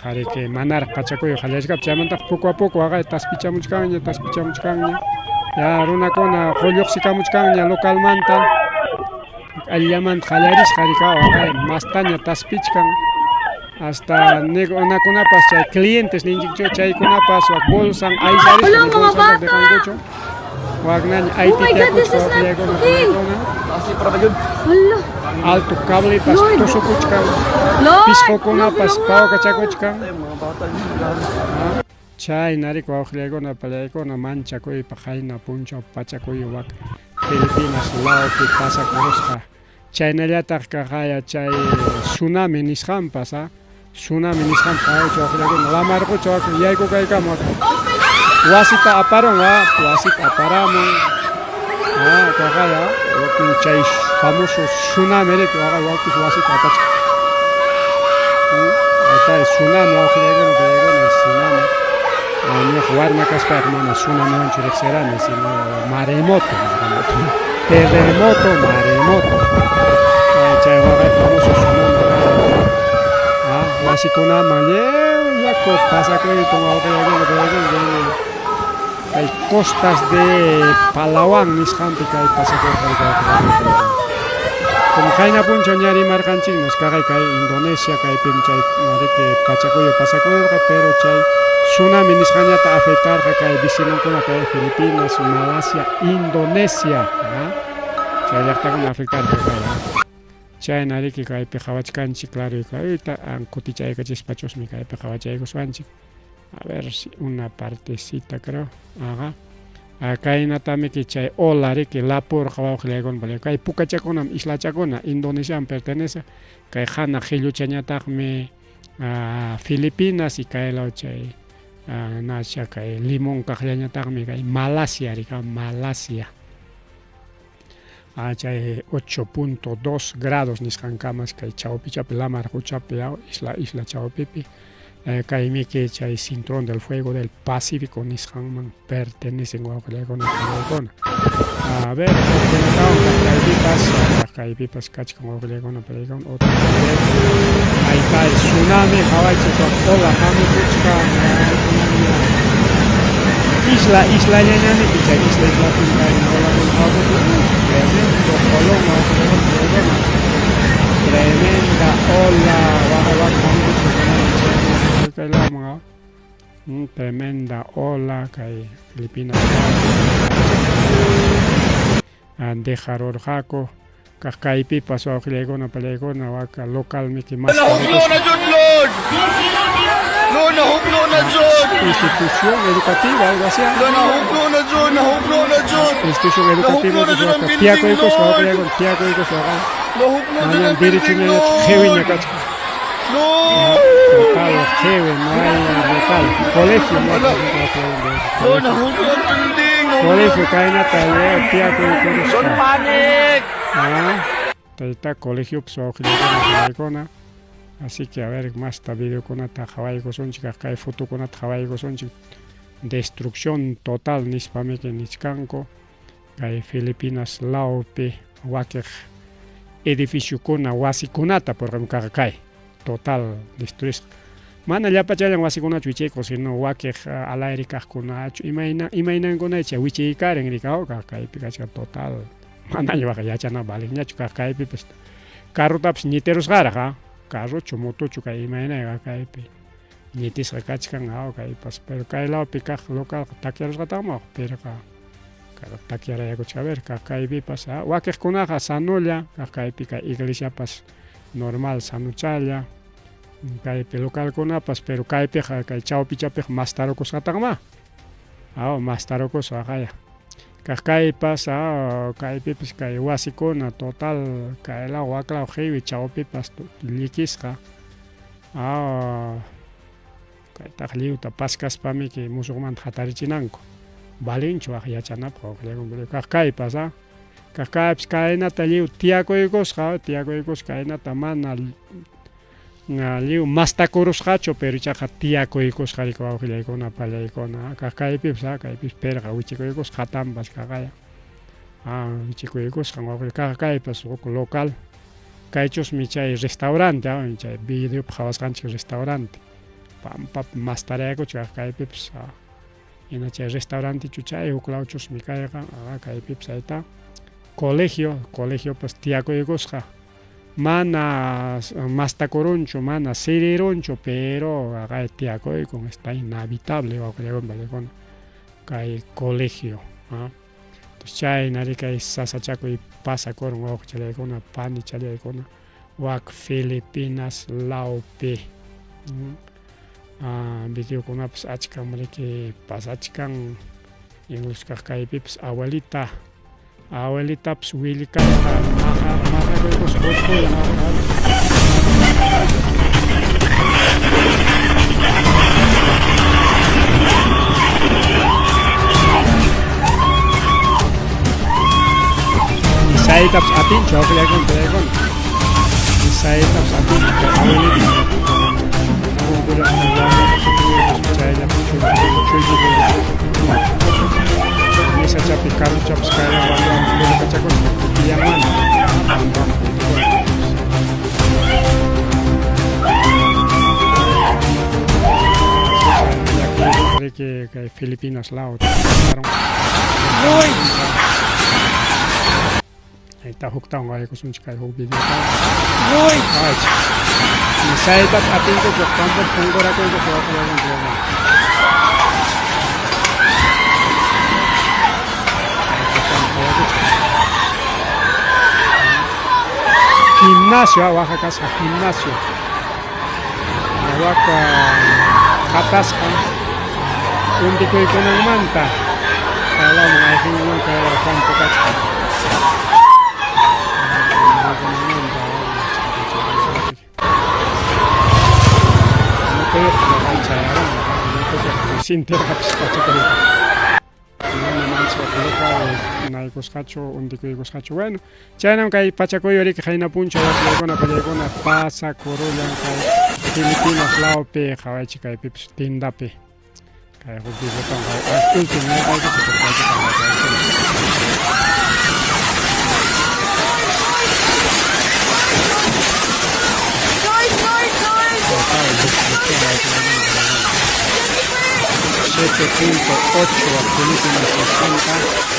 Qariki manaraq pachakuyu qallarishkaptin, chaymantaq poco a poco waqay taspichamuchkanña, taspichamuchkanña. Ya runakuna qulluqsikamuchkanña localmanta. Allillamanta qallarisqa riki waqay mastaña taspichkan. Hasta unakunapas chay clientes ninchikchu chaykunapas wak bolsan aysarisqa bolsanta dejankuchu. Waknaña Oh my God, this is not okay. Hala. Alto cablepas Lord. tusukuchkan, Lord! pisqukunapas Lord, pawkachakuchkan. Chayna riki wawqillaykuna pallaykuna manchakuypaq qayna punchaw pachakuy wak Filipinas lawpi pasakurusqa. Chaynallataq kaqaya chay tsunami nisqanpas a tsunami nisqanpas qawaychik wawqillaykuna lamar qucha wak yaykukaykama wak wasita aparun a wasita aparamun a kaqaya wakin chay famoso tsunami riki waqay wakpis wasita apachkan. Kay tsunami wawqillaykuna pallaykuna tsunami ñuqa warma kaspayqa mana tsunamiwanchu riqsirani sino maremoto maremoto terremoto maremoto chay waqay famoso tsunami wasikunaman lliw yaku pasakuykun wawqillaykuna pallaykuna kay costas de Palawan nisqanpi kay pasakurqa wawqillaykuna. Como qayna punchaw ña rimarqanchiknas kaqay kay Indonesia kaypim chay riki pachakuyu pasakurqa pero chay tsunami nisqanñata afectarqa kay vecinonkuna kay Filipinas, Malasia, Indonesia chay llaqtakuna afectarqa kay chayna riki kaypi qawachkanchik claro clarita kutichaykachispachusmi kaypi qawachaykusqanchik. A ver si una partecita creo. Ajá. Kaynatamiki chay ola riki lapurqa wawqillaykuna kay pukachakunam islachakuna Indonesiaman pertenece kay hanaq qilluchañataqmi Filipinas y kay law chay nacha kay limón kaqllañataqmi kay Malasia riki Malasia. Chay 8.2 grados nisqankamas kay chawpichapi lamar quchapi isla isla chawpipi kaymiki chay cinturón del fuego del Pacífico nisqanman pertenecen wawqillaykuna pallaykuna. A ver, kaypipas kaypipas kachkan wawqillaykuna pallaykuna otro video. Ahí está el tsunami qawaychik ola hamukuchkan. Isla islallañamiki chay isla islapim kayna olakuna hawakuchkan. Tremendo olón wawqillaykuna pallaykuna. Tremenda ola waqay waqay hamukuchkan kay lawman. Tremenda ola kay Filipinas dejarurqaku kaq kaypipas wawqillaykuna pallaykuna waka local miki mas Nahugno na jud, Lord! Lord, nahugno na jud! Institución educativa, algo así. Lord, nahugno na jud! Nahugno na jud! Institución educativa Nahugno na jud ang building, tiyakuykusqa Lord! wawqillaykuna tiyakuykusqa Nahugno jud mañan ang building, derechoñañachu qiwiña Lord! kachkan. Lord! Total qiwi no hay local colegio no Wala. Lord, colegio nahugno ang building! colegio Nahugno! kaynata Don't tiyakuykurusqa. panic! Tayta colegiopas wawqillaykuna pallaykuna. Así que a ver masta videokunata qawaykusunchik kay fotokunata qawaykusunchik destrucción total nispamiki nichkanku kay Filipinas lawpi wakiq edificiokuna wasikunata por kaqa kay total destruisqa. Mana llapachallan wasikunachu wichayku sino wakiq al aire kaqkunachu imayna imaynankunay chay wichaykarin rikaw kaq kaypi kachkan total manaña waqa yachana valinñachu kaq kaypipas carrotapas ñitirusqaraq carrochu motochu kay imaynayqa kaypi ñitisqa kachkan kaypas pero kay lawpi kaq localqa takyarusqataqmi pirqa takyarayakuchka a ver kaq kaypipas wakiqkunaqa sanulla kaq kaypi kay iglesiapas normal sanuchalla kaypi localkunapas pero kaypiqa kay chawpichapiqa mastarukusqataqmá mastarukusqa waqaya kaq kaypas kaypipas kay wasikuna total kay law wak law qiwi chawpipas llikisqa kaytaqa lliwta paskaspamiki musuqmanta hatarichinanku valinchu waq yachanapaq wawqillaykuna kaq kaypas kaq kaypas kaynata lliw tiyakuykusqa tiyakuykusqa kaynata mana lliw mastakurusqachu pero ichaqa tiyakuykusqa riki wawqillaykuna pallaykuna kaq kaypipas kaypipas pirqa wichikuykusqa hatanpas kaqaya wichikuykusqa wawqi kaq kaypas huk local kaychusmi chay restaurante chay videopi qawasqanchik restaurante pampapi mastarayakuchik kaypipas hina chay restaurantechu chay huk lawchusmi kayqa kaypipas ayta colegio colegiopas tiyakuykusqa. Mana mastakurunchu, mana sirirunchu, pero haqay tiyakuykun, está inhabitable wawqillakuna panikuna kay colegio. Entonces chayna ri kay sasachakuy pasakurun wawqichallaykuna panichallaykuna wak Filipinas lawpi. Videokunapas achkam riki pasachkan, incluso kaq kaypipas abuelita Abuelitapas willkanta maqakuykuspa Misaytapas atinchu wawqillaykuna payaykuna. Misaytapas atinchu abuelita. Mesachapi carrochapas kaywan kutiyamana. Riki kay Filipinas law. Ahí huktawan waykusunchik kay huk videota. Uy! Misaytapas atinkuchu tampoco qunqurakuykuchu Gimnasio, waqa kasqa gimnasio. Waka qatasqa undikuykunanmanta kaylawman ayqinanman kaylaw campo kachkan. Naykusqachu undikuykusqachu bueno chaynam kay pachakuy riki qayna punchaw wakillaykuna pallaykuna pasakurullan kay Filipinas lawpi qhawaychik kaypipas tindapi kay huk videotan último 7.8 Filipinas 60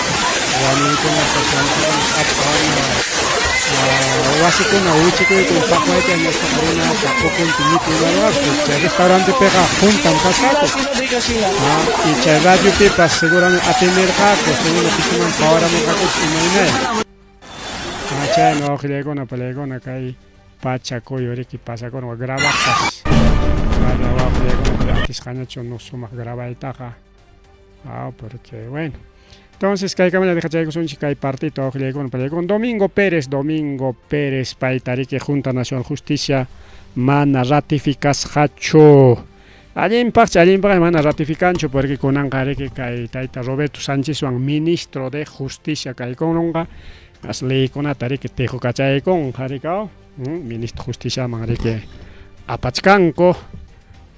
wañuykuna wasikuna wichikuykun paqwayta ñasqa runata ukunpi mikuywarqaku chay restaurantepiqa juntam kasqaku y chay radiopipas seguramente atenderqaku segundo pisoman qawaramurqakupas imaynaya chayna wawqillaykuna palaykuna kay pacha kuyuriki pasakuna grabaqpas mana wawqillaykuna atisqañachu no sumaq grabaytaqa porque bueno. Entonces kaykamalla dejachaykusunchik kay partito wawqillaykuna palaykuna Domingo Pérez Domingo Pérez payta riki Junta Nacional Justicia mana ratificasqachu. Allinpaqcha allinpaq mana ratificanchu porque kunanqa riki kay tayta Roberto Sánchezwan ministro de Justicia kaykununqa as leykunata riki tiqukachaykunqa rikaw ministro Justiciaman riki apachkanku.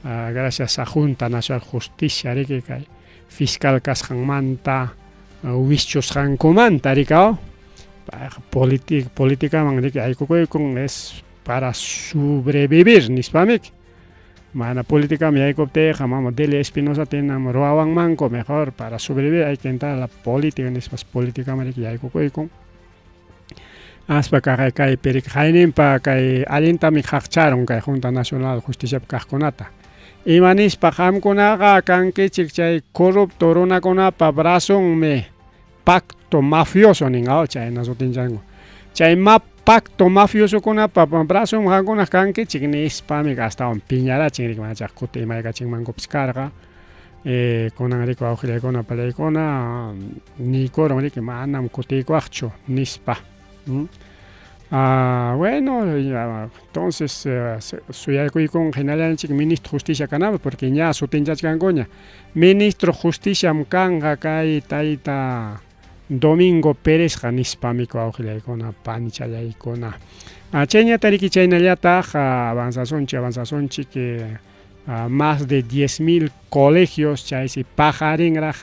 Gracias a Junta Nacional Justicia riki kay fiscal kasqanmanta wischusqankumanta rikaw politikaman riki aykukuykun es para sobrevivir nispamiki mana politikaman yaykuptiyqa mama Delia Espinosa tinam ruwawanmanku mejor para sobrevivir hay que entrar a la política nispas politikaman riki yaykukuykun aspa kaqay kaypi riki qayninpa kay allintami qaqcharun kay Junta Nacional Justiciapi kaqkunata ima nispa qamkunaqa kankichik chay corrupto runakunapa brazonmi pacto mafioso nin chayna sutinchanku chay pacto mafiosokunapa brazonmi qamkuna kankichik nispami astawan piñarachin riki manachaq kuti imaykachinmankupas karqa kunan riki wawqillaykuna palaykuna niykurun riki manam kutiykuwaqchu nispa. Bueno, entonces suyakuykun hinallanchik ministro Justicia kananpaq porque ña sutinchachkankuña ministro Justiciam kanqa kay tayta Domingo Pérezqa nispamiki wawqillaykuna panichallaykuna. Chayñata riki chaynallataq avanzasunchik avanzasunchik más de 10.000 colegios chaysi paqarinraq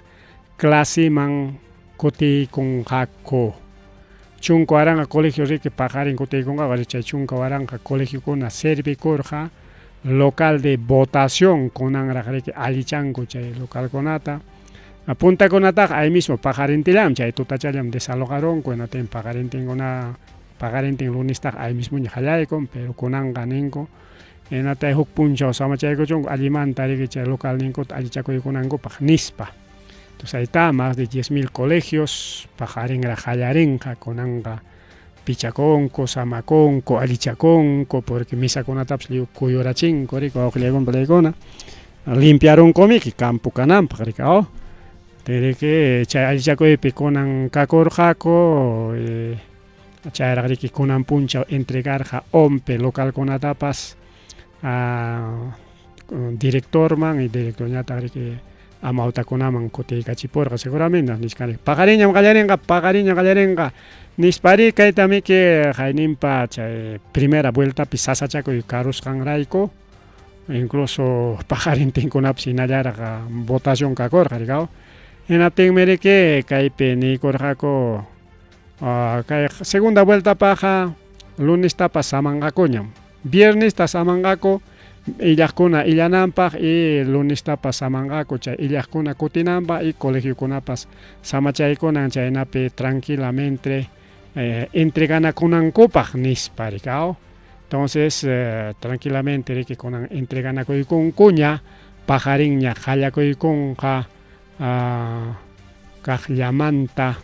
claseman kutiykunqaku. 10,000 colegio riki paqarin kutiykunqaku chay 10,000 colegiokuna servikurqa local de votación kunanraq riki allichanku chay localkunata. Puntakunataqa ahí mismo paqarintillam chay tutachallam desalojarunku hinatin paqarintinkuna Paqarintin lunistaqa ahí mismoña qallaykun, pero kunanqa ninku hinatay huk punchaw samachaykuchunku allimanta riki chay localninkuta allichakuykunankupaq nispa. Entonces ahí está, más de 10.000 colegios paqarinraq qallarinqa kunanqa pichakunku, samakunku, allichakunku, porque misakunatapas lliw kuyurachinku riki wawqillaykuna palaykuna limpiarunkumiki campo kananpaq riki aw. Riki chay allichakuypi kunan kakurqaku chayraq riki kunan punchaw entregarqa OMPE localkunatapas directorman y directorñataq riki amawtakunaman kutiykachipurqa seguramente nichkani paqarinñam qallarinqa paqarinñam qallarinqa nispari kaytamiki hayninpa chay primera vueltapi sasachakuy karusqanrayku incluso paqarintinkunapas hinallaraq votación kakurqa rikaw hinaptinmi riki kaypi niykurqaku kay segunda vueltapaqqa lunestapas samanqakuñam viernesta samanqaku illaqkuna illananpaq y lunestapas samanqaku chay illaqkuna kutinanpaq y colegiokunapas samachaykunan chaynapi tranquilamente entreganakunankupaq nispa rikaw. Entonces tranquilamente riki kunan entreganakuykunkuña paqarinña qallakuykunqa kaqllamanta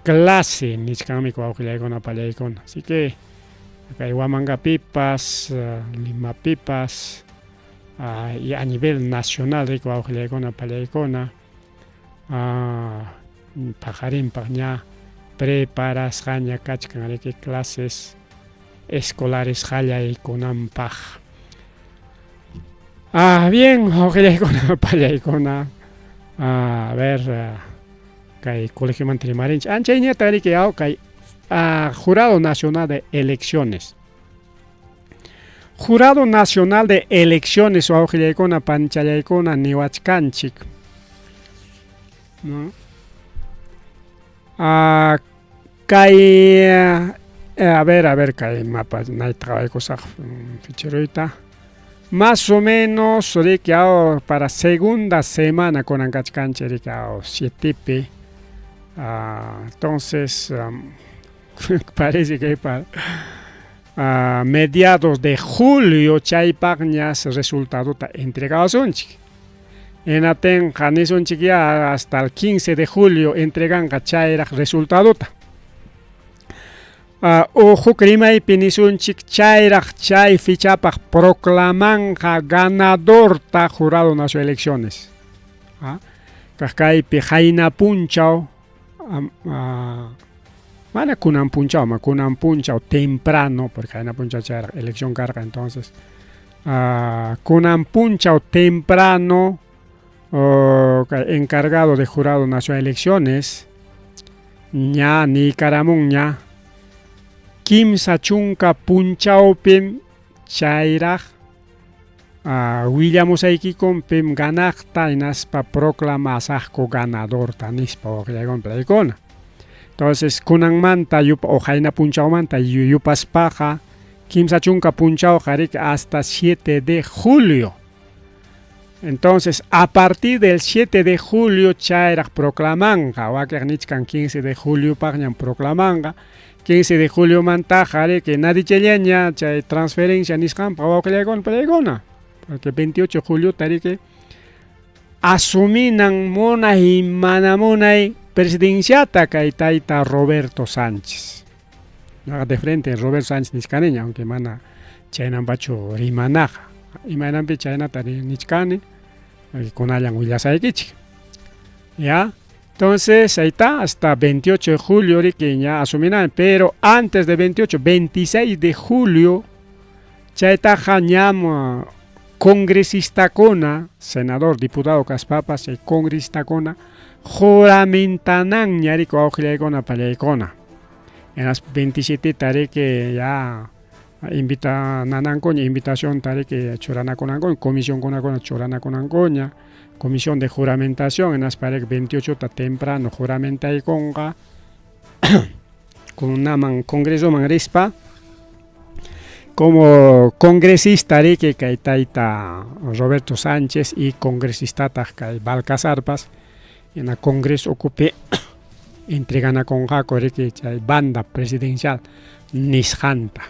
clase nichkanmi wawqillaykuna pallaykuna. Así que kay Huamangapipas, Limapipas y a nivel nacional riki wawqillaykuna pallaykuna paqarinpaq ña preparasqaña kachkan riki clases escolares qallaykunanpaq. Bien, wawqillaykuna pallaykuna, a ver, kay colegiomanta rimarinchik anchayñata riki kay Jurado Nacional de Elecciones. Jurado Nacional de Elecciones wawqillaykuna panchallaykuna niwachkanchik, ¿no? Kay a ver kay mapa nayta qhawaykusaq ficheroyta más o menos riki para segunda semana kunan kachkanchik riki 7pi entonces parece que para mediados de julio chaypaqñas resultadota entregawasunchik. Hinaptinqa nisunchik ya hasta el 15 de julio entreganqa chayraq resultadota. Huk rimaypi nisunchik chayraq chay fichapaq proclamanqa ganadorta Jurado Nacional de Elecciones. Kaq kaypi qayna punchaw mana kunan punchaw, ma kunan punchaw temprano, porque qayna punchaw chayraq elección karqa, entonces kunan punchaw temprano encargado de Jurado Nacional de Elecciones ña niykaramunña 30 punchawpim chayraq willamusaykikum pim ganaqta hinaspa proclamasaqku ganadorta nispa wawqillaykuna palaykuna. Entonces kunanmanta yupa o qayna punchawmanta yupaspaqa 30 punchawqa riki hasta 7 de julio. Entonces, a partir del 7 de julio chayraq proclamanqa, wakiq nichkan 15 de julio paqñam proclamanqa, 15 de julio mantaqa riki nadichallaña chay transferencia nisqanpaq wawqillaykuna palaykuna. Porque 28 de julio riki asuminan munay mana munay presidenciata kay tayta Roberto Sánchez. De frente Roberto Sánchez nichkaniña, aunque mana chaynanpachu rimanaqa. Imaynanpi chaynata nichkani, kunallan willasaykichik. ¿Ya? Entonces, ahí está, hasta 28 de julio riki ña asuminan, pero antes de 28, 26 de julio, chaytaqa ñam congresistakuna, senador, diputado kaspapas, chay congresistakuna juramentananña riki wawqillaykuna pallaykuna. En las 27 riki ya invita nanankuña, invitación riki churanakunankuña, comisión kunakuna churanakunankuña, comisión de juramentación, en las 28 temprano juramentaykunqa kunaman congresoman rispa como congresista riki kay tayta Roberto Sánchez y congresista kay Balcazarpas en el congreso ukupi entreganakunqaku riki chay banda presidencial nisqanta.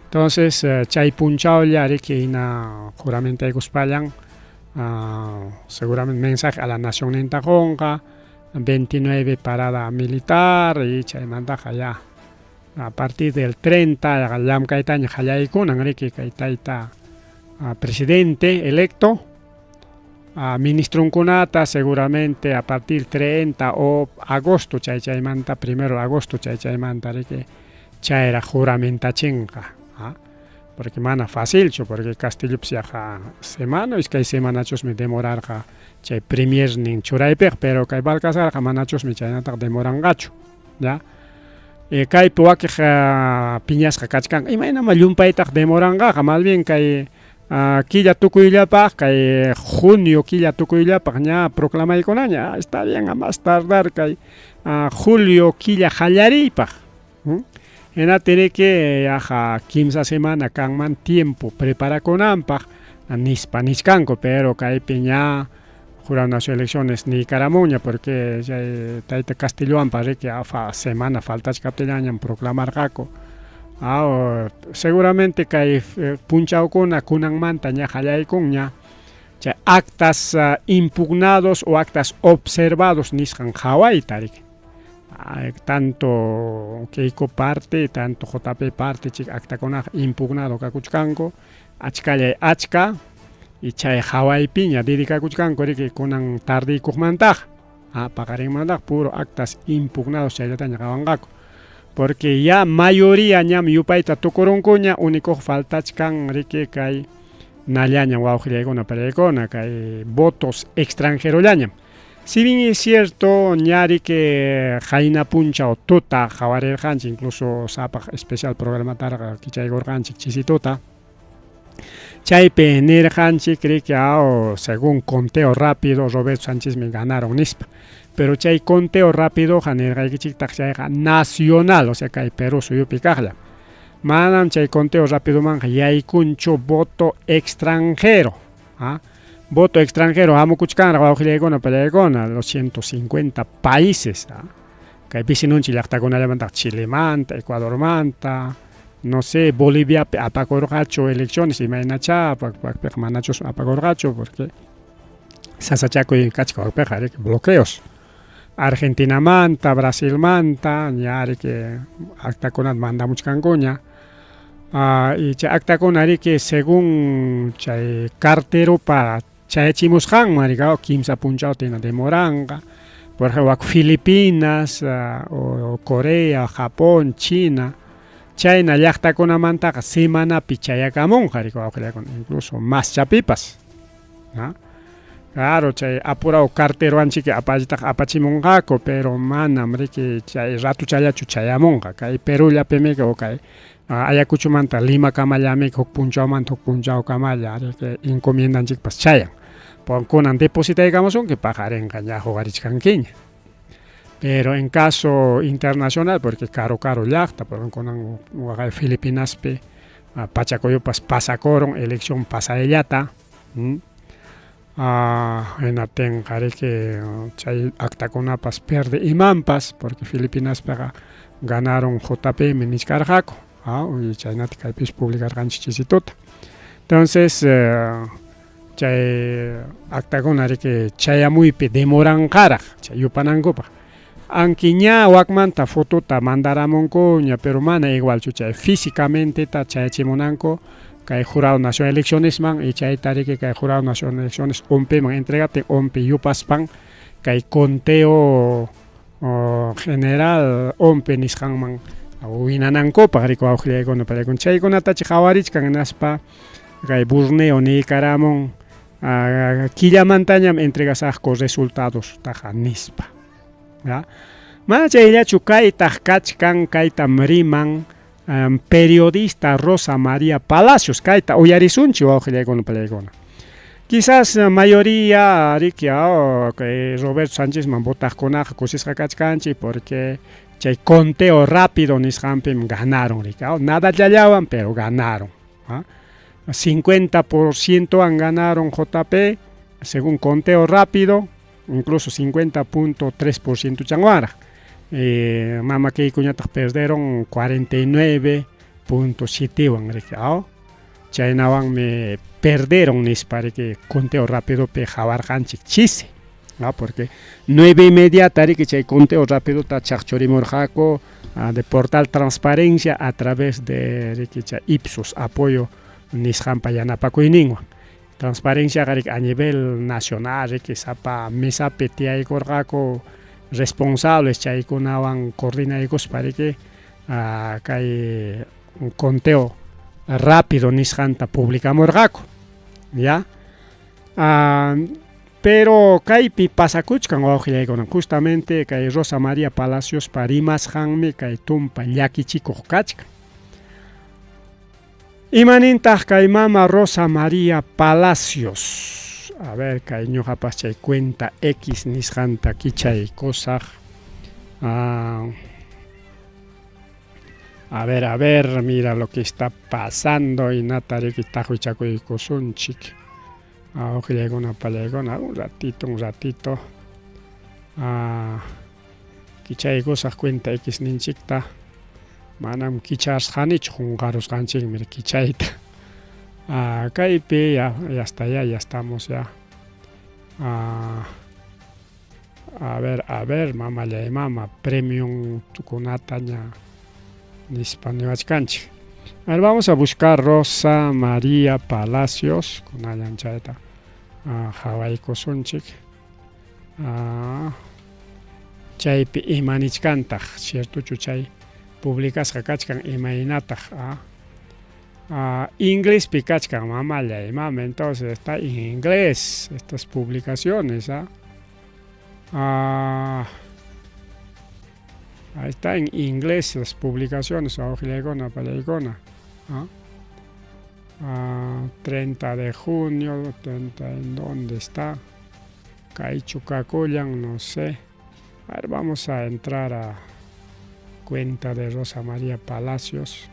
Entonces chay punchawlla riki hina juramentaykuspallan seguramente mensaje a la nación ninta qunqa, 29 parada militar y chaymantaqa ya a partir del 30 llamkaytaña qallaykunan riki kay tayta presidente electo, a ministrunkunata seguramente a partir 30 o agosto chay chaymanta, primero agosto chay chaymanta riki chayraq juramentachinqa, porque mana facilchu, porque Castillopas yaqa semana iskay semanachusmi demorarqa chay premiernin churaypiqa, pero kay Balcazarqa manachusmi chaynataqa demoranqachu, ya. Kaypi wakiq piñasqa kachkan, imaynama llumpaytaq demoranqaqa, más bien kay killa tukuyllapaq, kay junio killa tukuyllapaq ña proclamaykunaña, está bien a más tardar kay julio killa qallariypaq. Hinaptin riki yaqa kimsa semana kanman tiempo preparakunanpaq nispa nichkanku, pero kaypi ña Jurado Nacional de Elecciones niykaramunña, porque chay tayta Castillowanpa riki semana faltachkaptillañam proclamarqaku. Seguramente kay punchawkuna kunanmanta ña qallaykunña chay actas impugnados o actas observados nisqan qhawayta riki. Tanto Keiko parte, tanto JP parte chik actakunaqa impugnado kakuchkanku, achkallay achka, y chay qhawaypiña dedicakuchkanku riki kunan tardiykuqmantaqa, paqarinmantaqa puro actas impugnados chayllataña qhawanqaku. Porque ya mayoría ñam yupayta tukurunkuña, único faltachkan riki kay nallaña wawqillaykuna pariykuna kay votos extranjerollañam. Si bien es cierto, ña riki qayna punchaw tuta qhawarirqanchik, incluso sapaq especial programatarqa kichaykurqanchik chisituta. Chaypi nirqanchik riki según conteo rápido Roberto Sánchezmi ganaron nispa. Pero chay conteo rápidoqa nirqaykichiktaq chayqa nacional, o sea kay Perú suyupi kaqlla. Manam chay conteo rapidomanqa yaykunchu voto extranjero. Voto extranjero hamukuchkanraq wawqillaykuna pallaykuna, los 150 países. Kay vecinonchik llaqtakunallamantaq Chilemanta, Ecuadormanta, no sé, Boliviapi apakurqachu elecciones imaynacha, wakpiqa manachus apakurqachu porque sasachakuy kachka wakpiqa riki bloqueos. Argentinamanta, Brasilmanta, ña riki actakunata mandamuchkankuña. Y chay actakuna riki según chay carteropa chayachimusqanman riki kimsa punchawta hina demoranqa. Por ejemplo, wak Filipinas o Corea, Japón, China, chayna llaqtakunamantaqa semanapi chayakamunqa riki wawqillaykuna, incluso más chapipas. Claro, chay apurado carterowanchik apallitaqa apachimunqaku, pero manam riki chay ratuchallachu chayamunqa. Kay Perúllapimi o kay Ayacuchomanta Limakamallami huk punchawmanta huk punchawkamalla riki encomiendanchikpas chayan. Kunan depositaykamusunki paqarinqa ña huqarichkankiña. Pero en caso internacional, porque caro caro llaqta, por kunan waqay Filipinaspi pachakuyupas pasakurun elección pasayllata. Hinaptinqa riki chay actakunapas pierde imanpas, porque Filipinaspiqa ganaron JPM nichkarqaku, y chaynata kaypis publicarqanchik chisituta. Entonces chay actakuna riki chayamuypi demoranqaraq chay yupanankupaq. Aunque ña wakmanta fotota mandaramunkuña, pero mana igualchu chay físicamente ta chayachimunanku kay Jurado Nacional de Eleccionesman, y chayta riki kay Jurado Nacional de Elecciones ONPEman entregaptin ONPE yupaspan kay conteo general ONPE nisqanman winanankupaq riki wawqillaykuna pariykuna. Chaykunatachi qhawarichkan hinaspa kay Burneo niykaramun killamantañam entregasaqku resultados taqa nispa. ¿Ya? Mana chayllachu kaytaq kachkan, kaytam riman periodista Rosa María Palacios, kayta uyarisunchik wawqillaykuna pariykuna. Quizás mayoría riki kay Roberto Sánchezman votaqkunaqa kusisqa kachkanchik porque chay conteo rápido nisqanpim ganaron riki, nada llallawan pero ganaron. 50% han ganaron JP según conteo rápido, incluso 50.3% changuaraq. Mama Keikoñataq perderon 49.7 wan riki, aw? Chaynawanmi perderon nispa riki conteo rapidopi qawarqanchik chisi, ¿no? Porque 9:30 riki chay conteo rapidota chaqchurimurqaku de Portal Transparencia a través de riki chay Ipsos apoyo nisqanpa yanapakuyninwan. Transparenciaqa riki a nivel nacional riki sapa mesapi tiyaykurqaku responsables chaykunawan coordinaykuspa riki kay conteo rápido nisqanta publicamurqaku, ya. Pero kaypi pasakuchkan wawqillaykuna, justamente kay Rosa María Palaciospa rimasqanmi kay tumpa llakichikuq kachkan. Imanintaq kay mama Rosa María Palacios? A ver, kay ñuqapas chay cuenta X nisqanta kichaykusaq. A ver, a ver, mira lo que está pasando hinata riki taqwichakuykusunchik. Wawqillaykuna pallaykuna, un ratito, un ratito. Kichaykusaq cuenta X ninchikta. Manam kichasqanichu, qunqarusqanchikmi kichayta. Kaypi ya, ya está, ya, ya estamos ya. A ver, a ver, mamallay mama, premium kunataña nispa niwachkanchik. A ver, vamos a buscar Rosa María Palacios, kunallan chayta qhawaykusunchik. Chaypi ima nichkantaq, ciertochu chay publicasqa kachkan imaynataq? Inglespi kachkan mamallay mama, entonces está en inglés estas publicaciones. Ahí está en inglés las publicaciones, wawqillaykuna pallaykuna. 30 de junio, 30, ¿en dónde está? Kaychu kakullan, no sé. A ver, vamos a entrar a cuenta de Rosa María Palacios.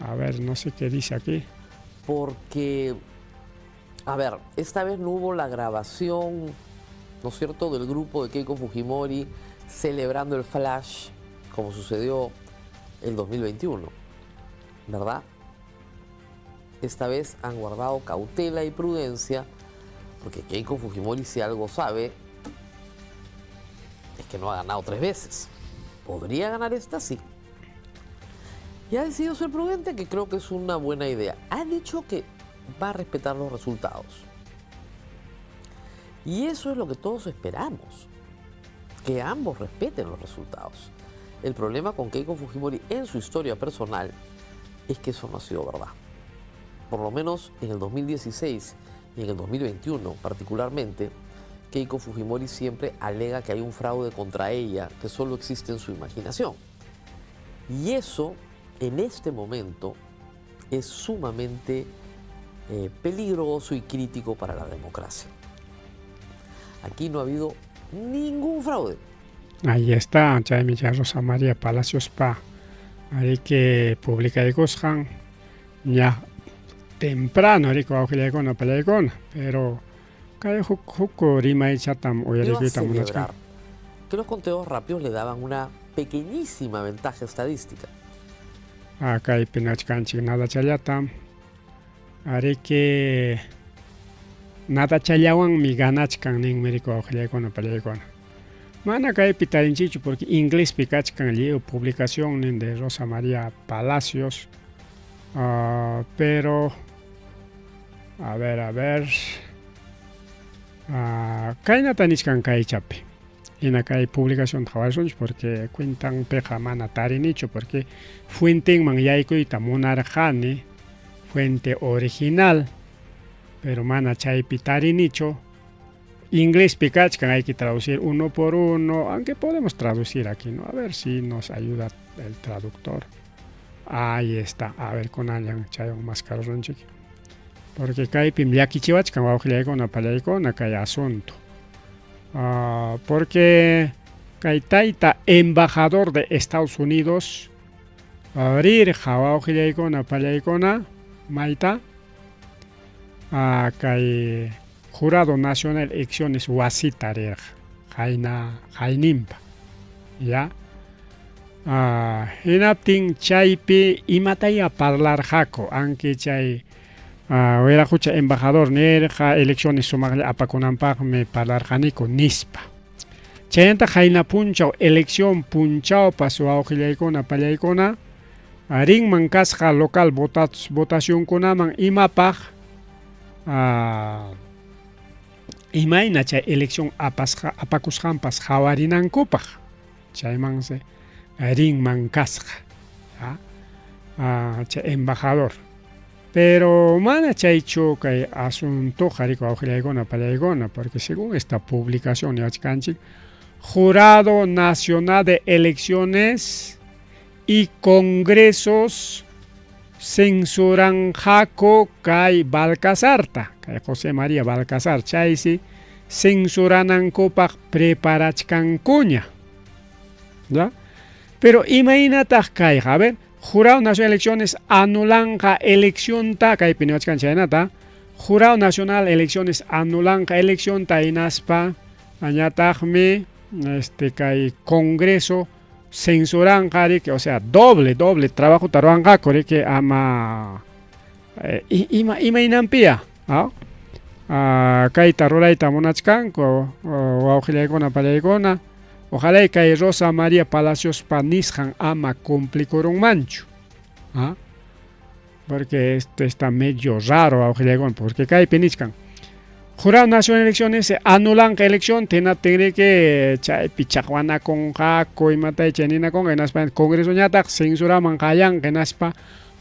A ver, no sé qué dice aquí. Porque, a ver, esta vez no hubo la grabación, ¿no es cierto?, del grupo de Keiko Fujimori celebrando el flash, como sucedió el 2021, ¿verdad? Esta vez han guardado cautela y prudencia, porque Keiko Fujimori, si algo sabe, es que no ha ganado 3 veces. ¿Podría ganar esta? Sí. Y ha decidido ser prudente, que creo que es una buena idea. Ha dicho que va a respetar los resultados. Y eso es lo que todos esperamos, que ambos respeten los resultados. El problema con Keiko Fujimori en su historia personal es que eso no ha sido verdad. Por lo menos en el 2016 y en el 2021 particularmente, Keiko Fujimori siempre alega que hay un fraude contra ella que solo existe en su imaginación. Y eso, en este momento, es sumamente peligroso y crítico para la democracia. Aquí no ha habido ningún fraude. Ahí está, chaymi chay Rosa María Palacios pa ariki publicaykusqan ña temprano ariki wawqillaykuna pallaykuna, pero kay huk huk rimaychatam uyarikuyta munachkan. Que los conteos rápidos le daban una pequeñísima ventaja estadística. Kaypi nachkanchik nadachallatam ariki nadachallawanmi ganachkan ninmi riki wawqillaykuna pallaykuna. Mana kaypi tarinchikchu porque inglespi kachkan lliw publicacionnin de Rosa María Palacios, pero a ver, a ver, kaynata nichkan kaychapi. Hina kay publicación qhawarisunchik porque cuentanpiqa mana tarinichu porque fuentenman yaykuyta munarqani, fuente original, pero mana chaypi tarinichu. Inglespi kachkan, hay que traducir uno por uno, aunque podemos traducir aquí, ¿no? A ver si nos ayuda el traductor. Ahí está, a ver kunallan chaywan maskarasunchik. Porque kaypim llakichiwachkan wawqillaykuna pallaykuna kay asunto. Porque kay tayta embajador de Estados Unidos rirqa wawqillaykuna pallaykuna mayta kay Jurado Nacional Elecciones wasita rirqa qayna qaynimpa. Ya. Ah, hinaptin chaypi imataya parlarqaku anki chay ah, wiraqucha embajador nirqa elecciones sumaqlla apakunanpaqmi parlarqaniku nispa. Chaynataq qayna punchaw elección punchawpas wawqillaykuna pallaykuna rinman kasqa local votacionkunaman imapaq ah, imayna chay elección apasqa apakusqanpas qawarinankupaq chaymansi rinman kasqa chay embajador pero mana chaychu kay asuntoqa riku wawqillaykuna pallaykuna porque según esta publicación niwachkanchik Jurado Nacional de Elecciones y Congresos censuranqaku kay Balcazarta, kay José María Balcazar, chaysi censuranankupaq preparachkankuña. ¿Ya? Pero imaynataq kayqa? A ver, Jurado Nacional de Elecciones anulanqa eleccionta, kaypi niwachkan chaynata, Jurado Nacional Elecciones anulanqa eleccionta hinaspa añataqmi este kay Congreso censuranqa riki, o sea, doble, doble trabajo ruwanqaku riki ama eh, ima imaynanpiya ¿ah? Ah, kayta rurayta munachkanku wawqillaykuna pallaykuna ojalá kay Rosa María Palaciospa nisqan ama cumplikurunmanchu ¿ah? Porque esto está medio raro wawqillaykuna porque kaypi nichkan Jurado Nacional de Elecciones anulanqa elección hinaptinriki chaypi chaqwanakunqaku imatay chay ninakunqa hinaspa Congresoñataq censuraman qayanqa hinaspa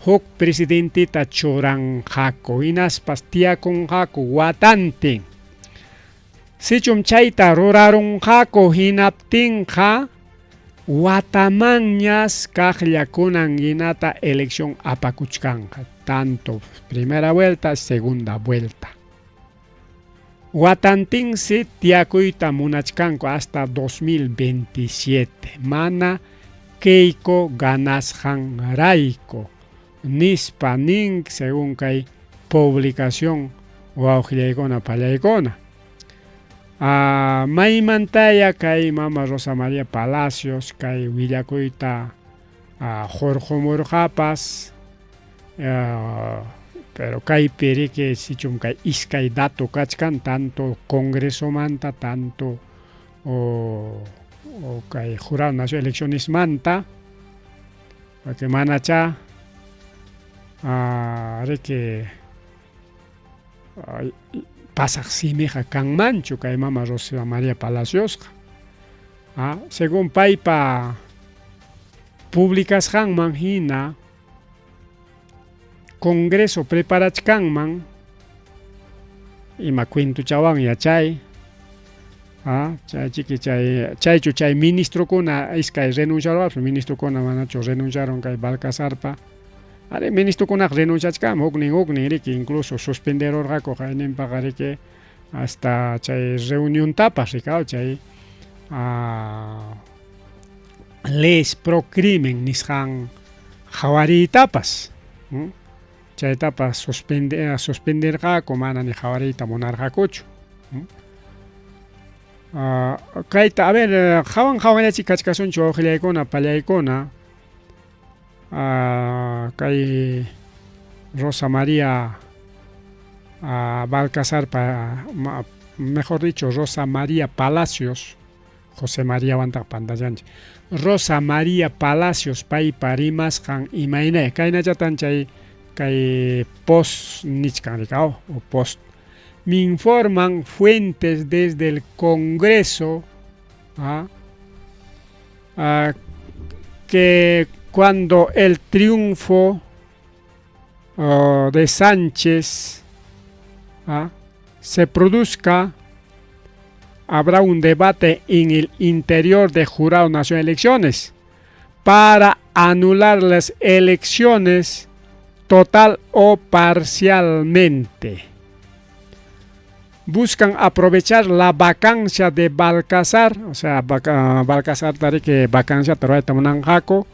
huk presidenteta churanqaku hinaspas tiyakunqaku watantin sichum chayta rurarunqaku hinaptinqa watamanñas kaqlla kunan hinata elección apakuchkanqa tanto primera vuelta segunda vuelta watantinsi tiyakuyta munachkanku hasta 2027 mana Keiko ganasqanrayku nispa nin según kay publicación wawqillaykuna pallaykuna ah, maymantaya kay mama Rosa María Palacios kay willakuyta ah, hurqumurqapas ah, pero kaypi riki sichum kay iskay dato kachkan tanto congresomanta tanto o, o kay Jurado Nacional de Eleccionesmanta porque manacha ah, riki pasaq simiqa kanmanchu kay mama Rosa María Palaciosqa ah, según paypa publicasqanman hina Congreso preparachkanman ima cuentochawan yachay ah, chay chiki chay chaychu chay ministrokuna iskay renunciaruwapis ministrokuna manachu renunciaron kay Balcazarpa ari ministrokunaqa renunciachkanman huknin huknin riki incluso suspenderurqaku qayninpaqa riki hasta chay reuniontapas rikaw chay ah, leyes pro crimen nisqan qawariytapas chaytapas suspende suspenderqaku mana ni qawariyta munarqakuchu uh, kayta a ver qawan qawanllachik kachkasunchu wawqillaykuna pallaykuna uh, kay Rosa María uh, Balcazarpa mejor dicho Rosa María Palacios José Mariawantaq pantallanchik Rosa María Palacios paypa rimasqan imaynaya kaynachatan chay kay post nichkan rikaw o post me informan fuentes desde el Congreso ¿ah? Ah, que cuando el triunfo oh, de Sánchez ¿ah? se produzca, habrá un debate en el interior de Jurado Nacional de Elecciones para anular las elecciones total o parcialmente. Buscan aprovechar la vacancia de Balcazar, o sea, Balcazar que vacancia ruwayta munanqaku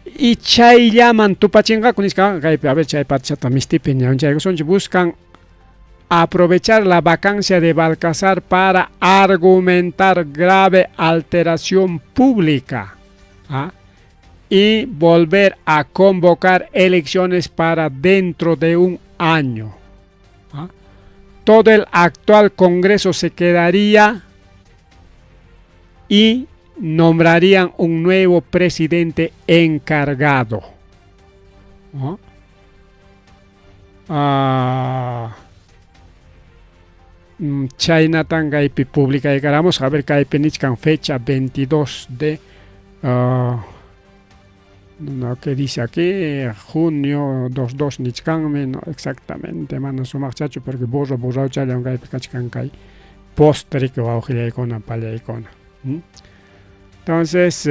y chayllaman tupachinqaku nisqa kaypi a ver chay patchata mistipi ñawinchaykusunchik buscan Aprovechar la vacancia de Balcazar para argumentar grave alteración pública, ¿ah? Y volver a convocar elecciones para dentro de un año, ¿ah? Todo el actual Congreso se quedaría y nombrarían un nuevo presidente encargado, ¿no? Chaynatan kaypi publicaykaramos. A ver, kaypi nichkan fecha 22 de no, ¿qué dice aquí? Junio 22 nichkanmi, no exactamente, mana sumaqchachu porque borro borrauchallam kaypi kachkan kay postre que wawqillaykuna pallaykuna. Entonces,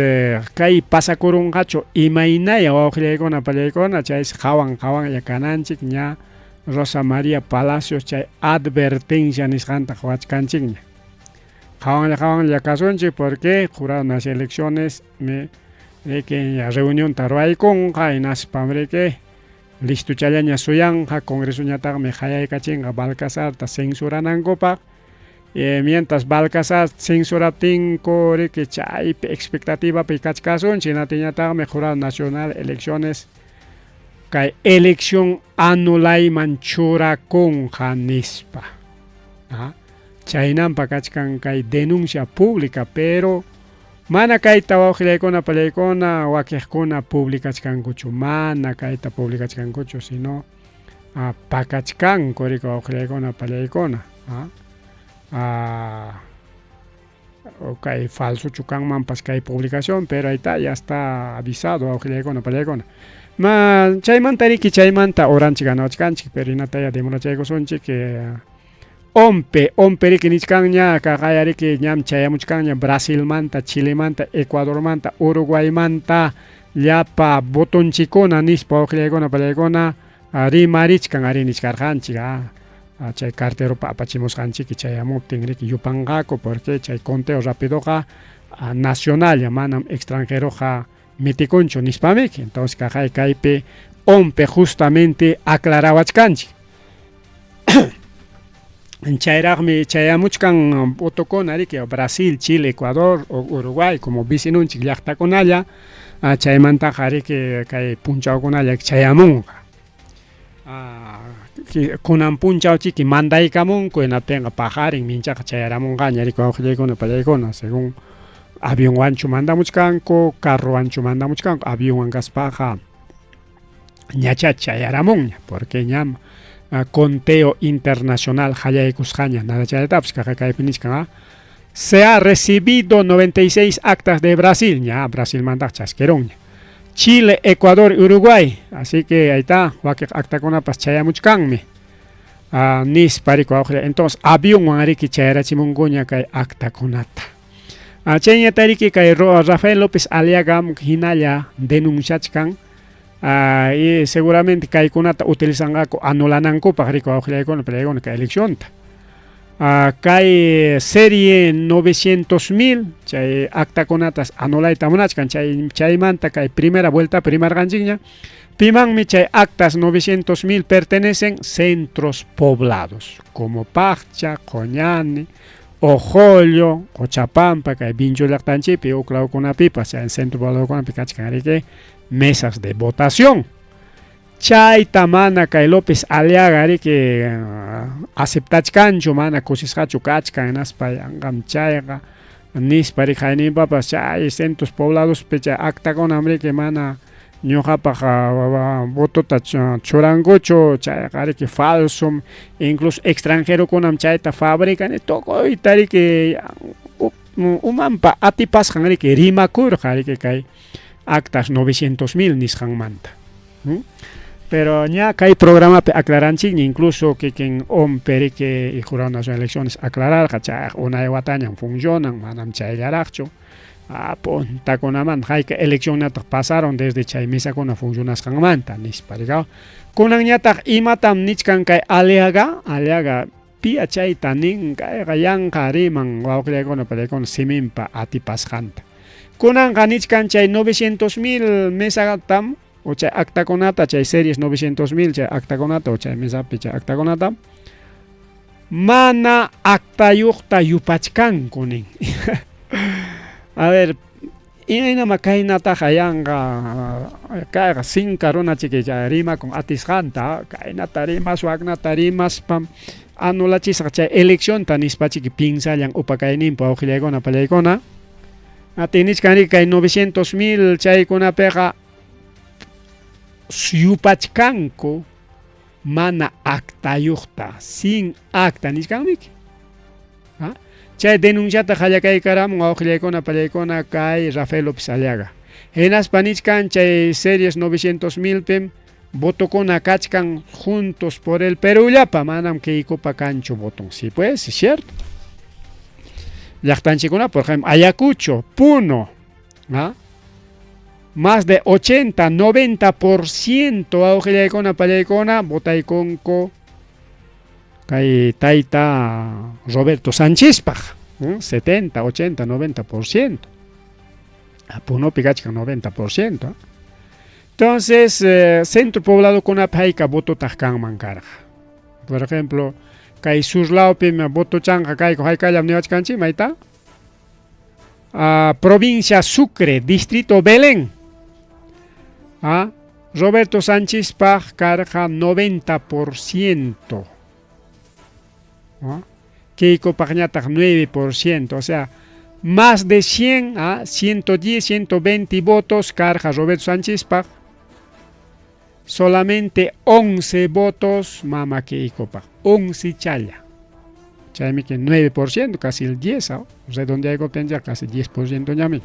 kay pasakurunqachu imaynaya wawqillaykuna pallaykuna, chaysi qawan qawanlla kananchik ña Rosa María Palacios chay advertencia nisqanta qawachkanchikña. Qawanlla qawanlla kasunchik porque Jurado Nacional Elecciones me riki reunionta ruwaykunqa hinaspam riki listochallaña suyanqa Congresoñataqmi qayaykachinqa Balcazarta censuranankupaq. Mientras Balcazar censuraptinku riki chaypi expectativapi kachkasunchik, hinaptinñataqmi Jurado Nacional Elecciones kay elección anulayman churakunqa nispa. Chaynampa kachkan kay denuncia pública, pero mana kayta wawqillaykuna pallaykuna wakiqkuna publicachkankuchu, mana kayta publicachkankuchu, sino pakachkanku riki wawqillaykuna pallaykuna. Kay falsochu kanmanpas kay publicación, pero ahí está, ya está avisado wawqillaykuna pallaykuna. Ma chaymanta riki chaymanta oranchik ganawachkanchik, pero hinataya demorachaykusunchik. Ompe, ompe riki nichkanña, kaqaya riki ñam chayamuchkanña Brasilmanta, Chilemanta, Ecuadormanta, Uruguaymanta, llapa botonchikuna nispa wawqillaykuna pallaykuna rimarichkan ari nichkarqanchik, chay carteropa apachimusqanchik chayamuptin riki yupanqaku porque chay conteo rapidoqa nacional manam extranjeroqa mitikunchu nispamiki. Entonces kaqay kaypi ompe justamente aclarawachkanchik. Chayraqmi chayamuchkan votokuna riki Brasil, Chile, Ecuador, Uruguay como vecinunchik llaqtakunalla, chaymantaqa riki kay punchawkunalla chayamunqa. Kunan punchawchiki mandaykamunku hinaptinqa paqarin minchaqa chayaramunqaña riki wawqillaykuna pallaykuna según avionwanchu mandamuchkanku, carrowanchu mandamuchkanku, avionwan kaspaqa ñacha chayaramunña porque ñam conteo internacional qallaykusqaña nada chayatapas kaqa kaypi nichkan. Se ha recibido 96 actas de Brasil, ña Brasilmantaq chasqueronña. Chile, Ecuador, Uruguay, así que ahí está, wakiq actakunapas chayamuchkanmi. Nispa riki wawqilla. Entonces avionwan riki chayarachimunkuña kay actakunata. Chayñata riki kay Rafael López Aliaga hinalla denunciachkan. Y seguramente kaykunata utilizanqaku anulanankupaq riki wawqillaykuna pallaykuna kay eleccionta. Kay serie 900.000 chay actakunatas anulayta munachkan, chaymanta kay primera vuelta rimarqanchikña. Pimanmi chay actas 900.000 pertenecen centros poblados como Paccha, Qoñani, Ojollo, Qochapampa, kay Vincho llaqtanchikpi uklawkunapipas chay centro pobladokunapi kachkan riki mesas de votación. Chayta mana kay López Aliaga riki aceptachkanchu, mana kusisqachu kachkan hinaspa yanqam chayqa nispa riki hayninpapas chay centros pobladospi chay actakunam riki mana ñuqapaq votota churankuchu, chayqa riki falsom, incluso extranjerokunam chayta fabrican, tukuyta riki umanpa atipasqan riki rimakurqa riki kay actas 900.000 nisqanmanta. Pero ña kay programapi aclaranchikña, incluso kikin OMPE riki y Jurado Nacional de Elecciones aclararqa chay unay watañam funcionan, manam chayllaraqchu. Puntakunamanta hayka eleccionñataq pasaron desde chay mesakuna funcionasqanmanta nispa rika. Kunanñataq imatam nichkan kay Aliaga, Aliaga pia chayta nin kayqa yanqa riman wawqillaykuna pallaykuna siminpa atipasqanta. Kunanqa nichkan chay 900.000 mesatam o chay actakunata, chay series 900.000 chay actakunata o chay mesapi chay actakunata. Mana actayuqta yupachkanku nin. A ver, imaynama kaynataqa yanqa kayqa sinka runa chiki rimakun atisqanta, kaynata rimas, waknata rimaspam anulachisqa chay eleccionta nispa chiki piensallan upa kayninpa wawqillaykuna pallaykuna. Atinichkan riki kay 900 mil chaykunapiqa yupachkanku mana actayuqta, sin acta nichkanmiki. Chay denunciata qallakaykaramun wawqillaykuna pallaykuna kay Rafael López Aliaga. Hinaspa nichkan chay series 900 milpim votokuna kachkan Juntos por el Perú-llapa, manam Keikopa kanchu voton. Sí pues, es cierto. Llaqtanchikuna, por ejemplo, Ayacucho, Puno, ¿ah? Más de 80, 90% wawqillaykuna pallaykuna votaykunku kay tayta Roberto Sánchezpaq, 70, 80, 90%. Punopi kachkan 90%. Entonces, centro pobladokunapi hayka vototaq kanman karqa. Por ejemplo, kay sur lawpim votochanqa kayku haykallam niwachkanchik mayta? Provincia Sucre, distrito Belén. Roberto Sánchezpaq karqa 90%. Keikopaqñataq 9%, o sea, más de 100, 110, 120 votos karqa Roberto Sánchezpaq. Solamente 11 votos mama Keikopaq, 11 challa. Chaymi que 9%, casi el 10, ¿ah? Redondeaykuptin ya casi 10% ñami.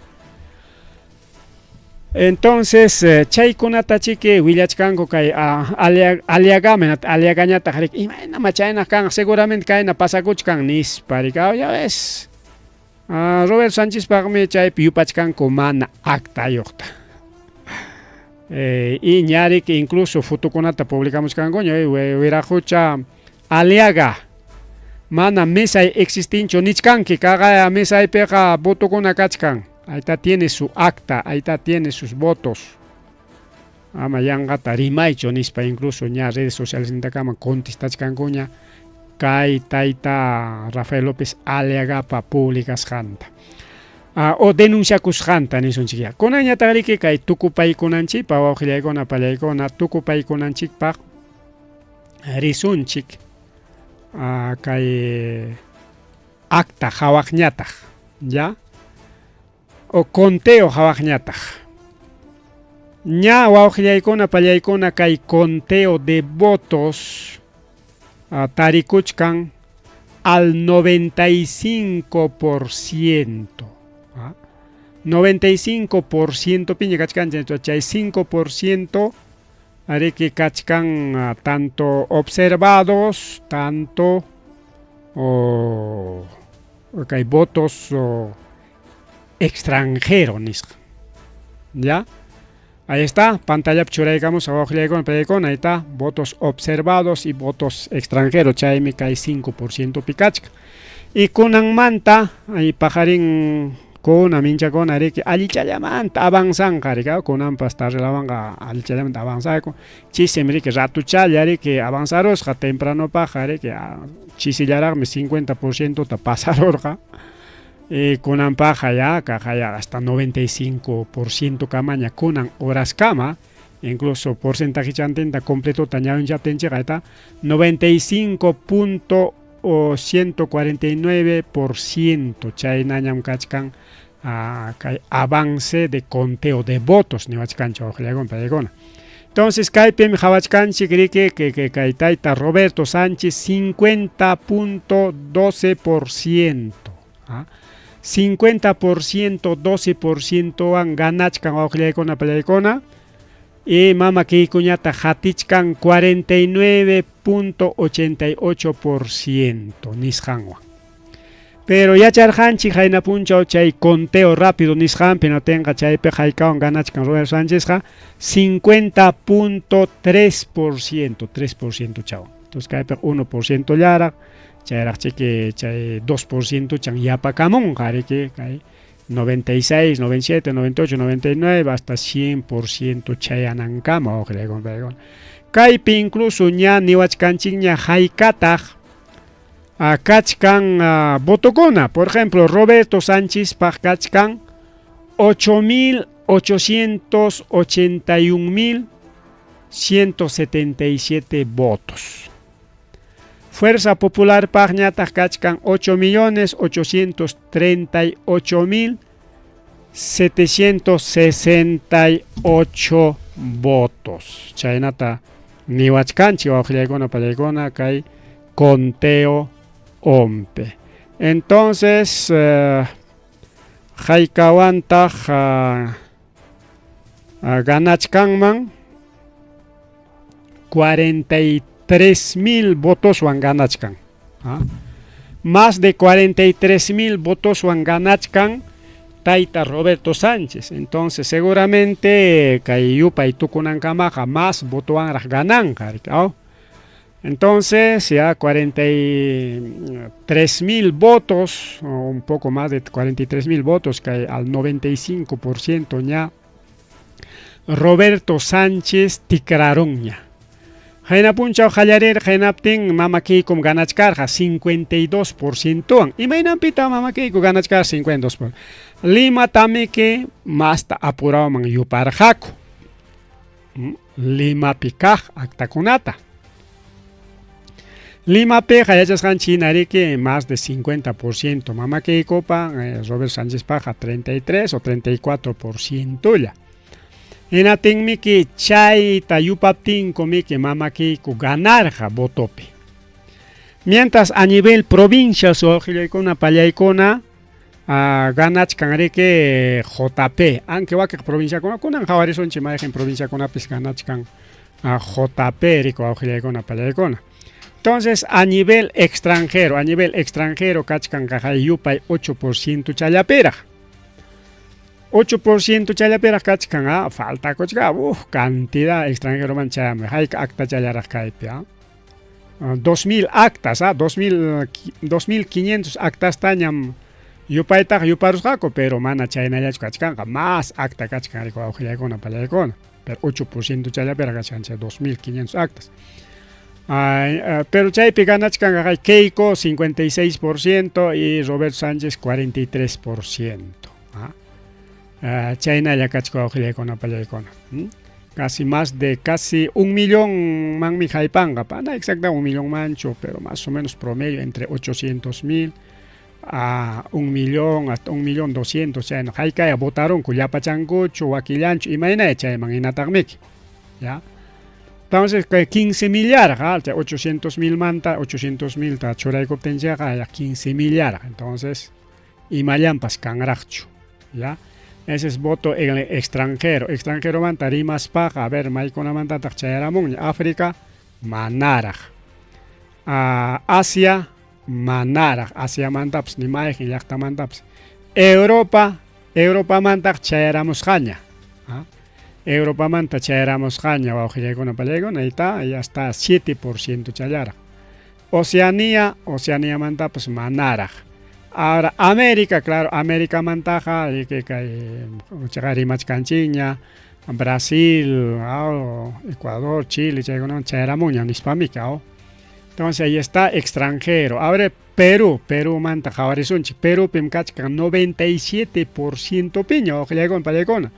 Entonces, chaykunata chiki willachkanku kay Aliagaman, Aliagañataq riki, imaynama chaynaq kanqa, seguramente kayna pasakuchkan nispa riki, ya ves. Roberto Sánchezpaqmi chaypi yupachkanku mana actayuqta. Y ña riki incluso fotokunata publicamuchkankuña, wiraqucha Aliaga, mana mesay existinchu nichkanki, kaqaya mesaypiqa votokuna kachkan. Ahí tiene su acta, ahí tiene sus votos. Ama yanqata rimaychu nispa incluso ña redes sociales nintakama contestachkankuña kay tayta Rafael López Aliagapa publicasqanta. O denunciakusqanta nisunchik ya. Kunanñataq riki kay tukupaykunanchikpaq wawqillaykuna pallaykuna tukupaykunanchikpaq risunchik kay acta hawaqñataq, ya? O conteo hawaqñataq. Ña wawqillaykuna pallaykuna kay conteo de votos tarikuchkan al 95%. 95% piña kachkan chay 5% ariki kachkan tanto observados, tanto kay votos extranjero nisqa. ¿Ya? Ahí está, pantalla churaykamos wawqillaykuna pallaykuna, ahí está, votos observados y votos extranjeros, chaymi kay 5% pi kachkan. Y kunanmanta, ahí pajarín kuna minchakuna riki allichallamanta avanzanqa riki, kunanpas tarrilawanqa allichallamanta avanzayku, chisim riki ratuchalla riki avanzarusqa tempranopaqqa riki chisillaraqmi 50% ta pasarurqa. Y kunanpaqqa ya kaqa ya hasta 95% kamaña kunan horaskama, incluso porcentaje chantinta completota ñawinchaptinchikqa ahí está 95.149% chaynañam kachkan kay avance de conteo de votos niwachkanchik wawqillaykuna pallaykuna. Entonces kaypim qhawachkanchik riki que kay tayta Roberto Sánchez 50.12%. 50%, 12% wan ganachkan wawqillaykuna pallaykuna. Y mama Keikoñata hatichkan 49.88% nisqanwan. Pero yacharqanchik hayna punchaw chay conteo rápido nisqanpi natinqa chaypiqa haykawan ganachkan Roberto Sánchezqa 50.3%, 3% chawan. Entonces kaypiqa 1% llaraq, chayraq chiki chay 2% chan yapakamunqa riki kay 96, 97, 98, 99 hasta 100% chayanankama wawqillaykuna paykuna. Kaypi incluso ña niwachkanchikña haykataq Kachkan votokuna. Por ejemplo, Roberto Sánchezpaq kachkan 8.881.177 votos. Fuerza Popular paqñataq kachkan 8.838.768 votos. Chaynata niwachkanchik wawqillaykuna pallaykuna kay conteo OMPE. Entonces, haykawantaq ganachkanman 43.000 votoswan ganachkan. Más de 43.000 votoswan ganachkan tayta Roberto Sánchez. Entonces, seguramente kay yupay tukunankamaqa más votowanraq gananqa. Entonces, ya 43.000 votos, o un poco más de 43.000 votos, que al 95% ya Roberto Sánchez tikrarunña. Qayna punchaw qallarirqa, hinaptin Mama Keikom ganachkarqa 52%wan. Imaynanpitaq Mama Keiko ganachkarqa 52%? Lima tamiki masta apurawman yuparqaku. Limapi kaq actakunata. Limapiqa yachasqanchik hina riki más de 50% Mama Keikopa, Robert Sánchezpaqa 33 o 34% lla. Hinaptinmiki chayta yupaptinku miki Mama Keiko ganarqa votopi. Mientras a nivel provincia wawqillaykuna pallaykuna ganachkan riki JP, aunque wakiq provinciakuna kunan qhawarisunchik mayqin provinciakunapis ganachkan JP riki wawqillaykuna pallaykuna. Entonces, a nivel extranjero kachkan kaqay yupay 8% challapiraq. 8% challapiraq kachkan, faltakuchka, cantidad extranjero man chayamuy, hayka acta challaraq kaypi, 2000 actas, 2500 actastañam yupaytaqa yuparusqaku, pero mana chaynallachu kachkanqa, más acta kachkan riki wawqillaykuna pallaykuna, pero 8% challapiraq kachkan chay 2500 actas. Pero chaypi ganachkan Keiko 56% y Roberto Sánchez 43%. Chaynalla kachka wawqillaykuna pallaykuna. Casi más de casi 1 millón manmi haypanqa, pana exacta 1 millón manchu, pero más o menos promedio entre 800.000 a 1 millón hasta 1.200.000, chayna haykaya votarunku llapachankuchu wakillanchu imaynaya chayman hinataqmiki, ya. Entonces, 15 millarqa, 800.000 manta, 800.000 ta churaykuptinchikqa ya 15 millarqa. Entonces, imallanpas kanraqchu, ya. Ese es voto en el extranjero. Extranjero manta rimaspaqa, a ver, maykunamantataq chayaramunña. África, manaraq. Asia, manaraq. Asiamantapas, ni mayqin llaqtamantapas. Europa, Europamantaq chayaramusqaña. Europamanta chayaramusqaña, wawqillaykuna pallaykuna, ahí está, ya está 7% challaraq. Oceanía, Oceaniamantapas manaraq. Ahora, América, claro, América mantaqa, kay chaqa rimachkanchikña, Brasil, Ecuador, Chile, chaykunaman chayaramunña nispamiki, Entonces ahí está extranjero. Ahora Perú, Perú manta qhawarisunchik. Perupim kachkan 97% piña, wawqillaykuna pallaykuna.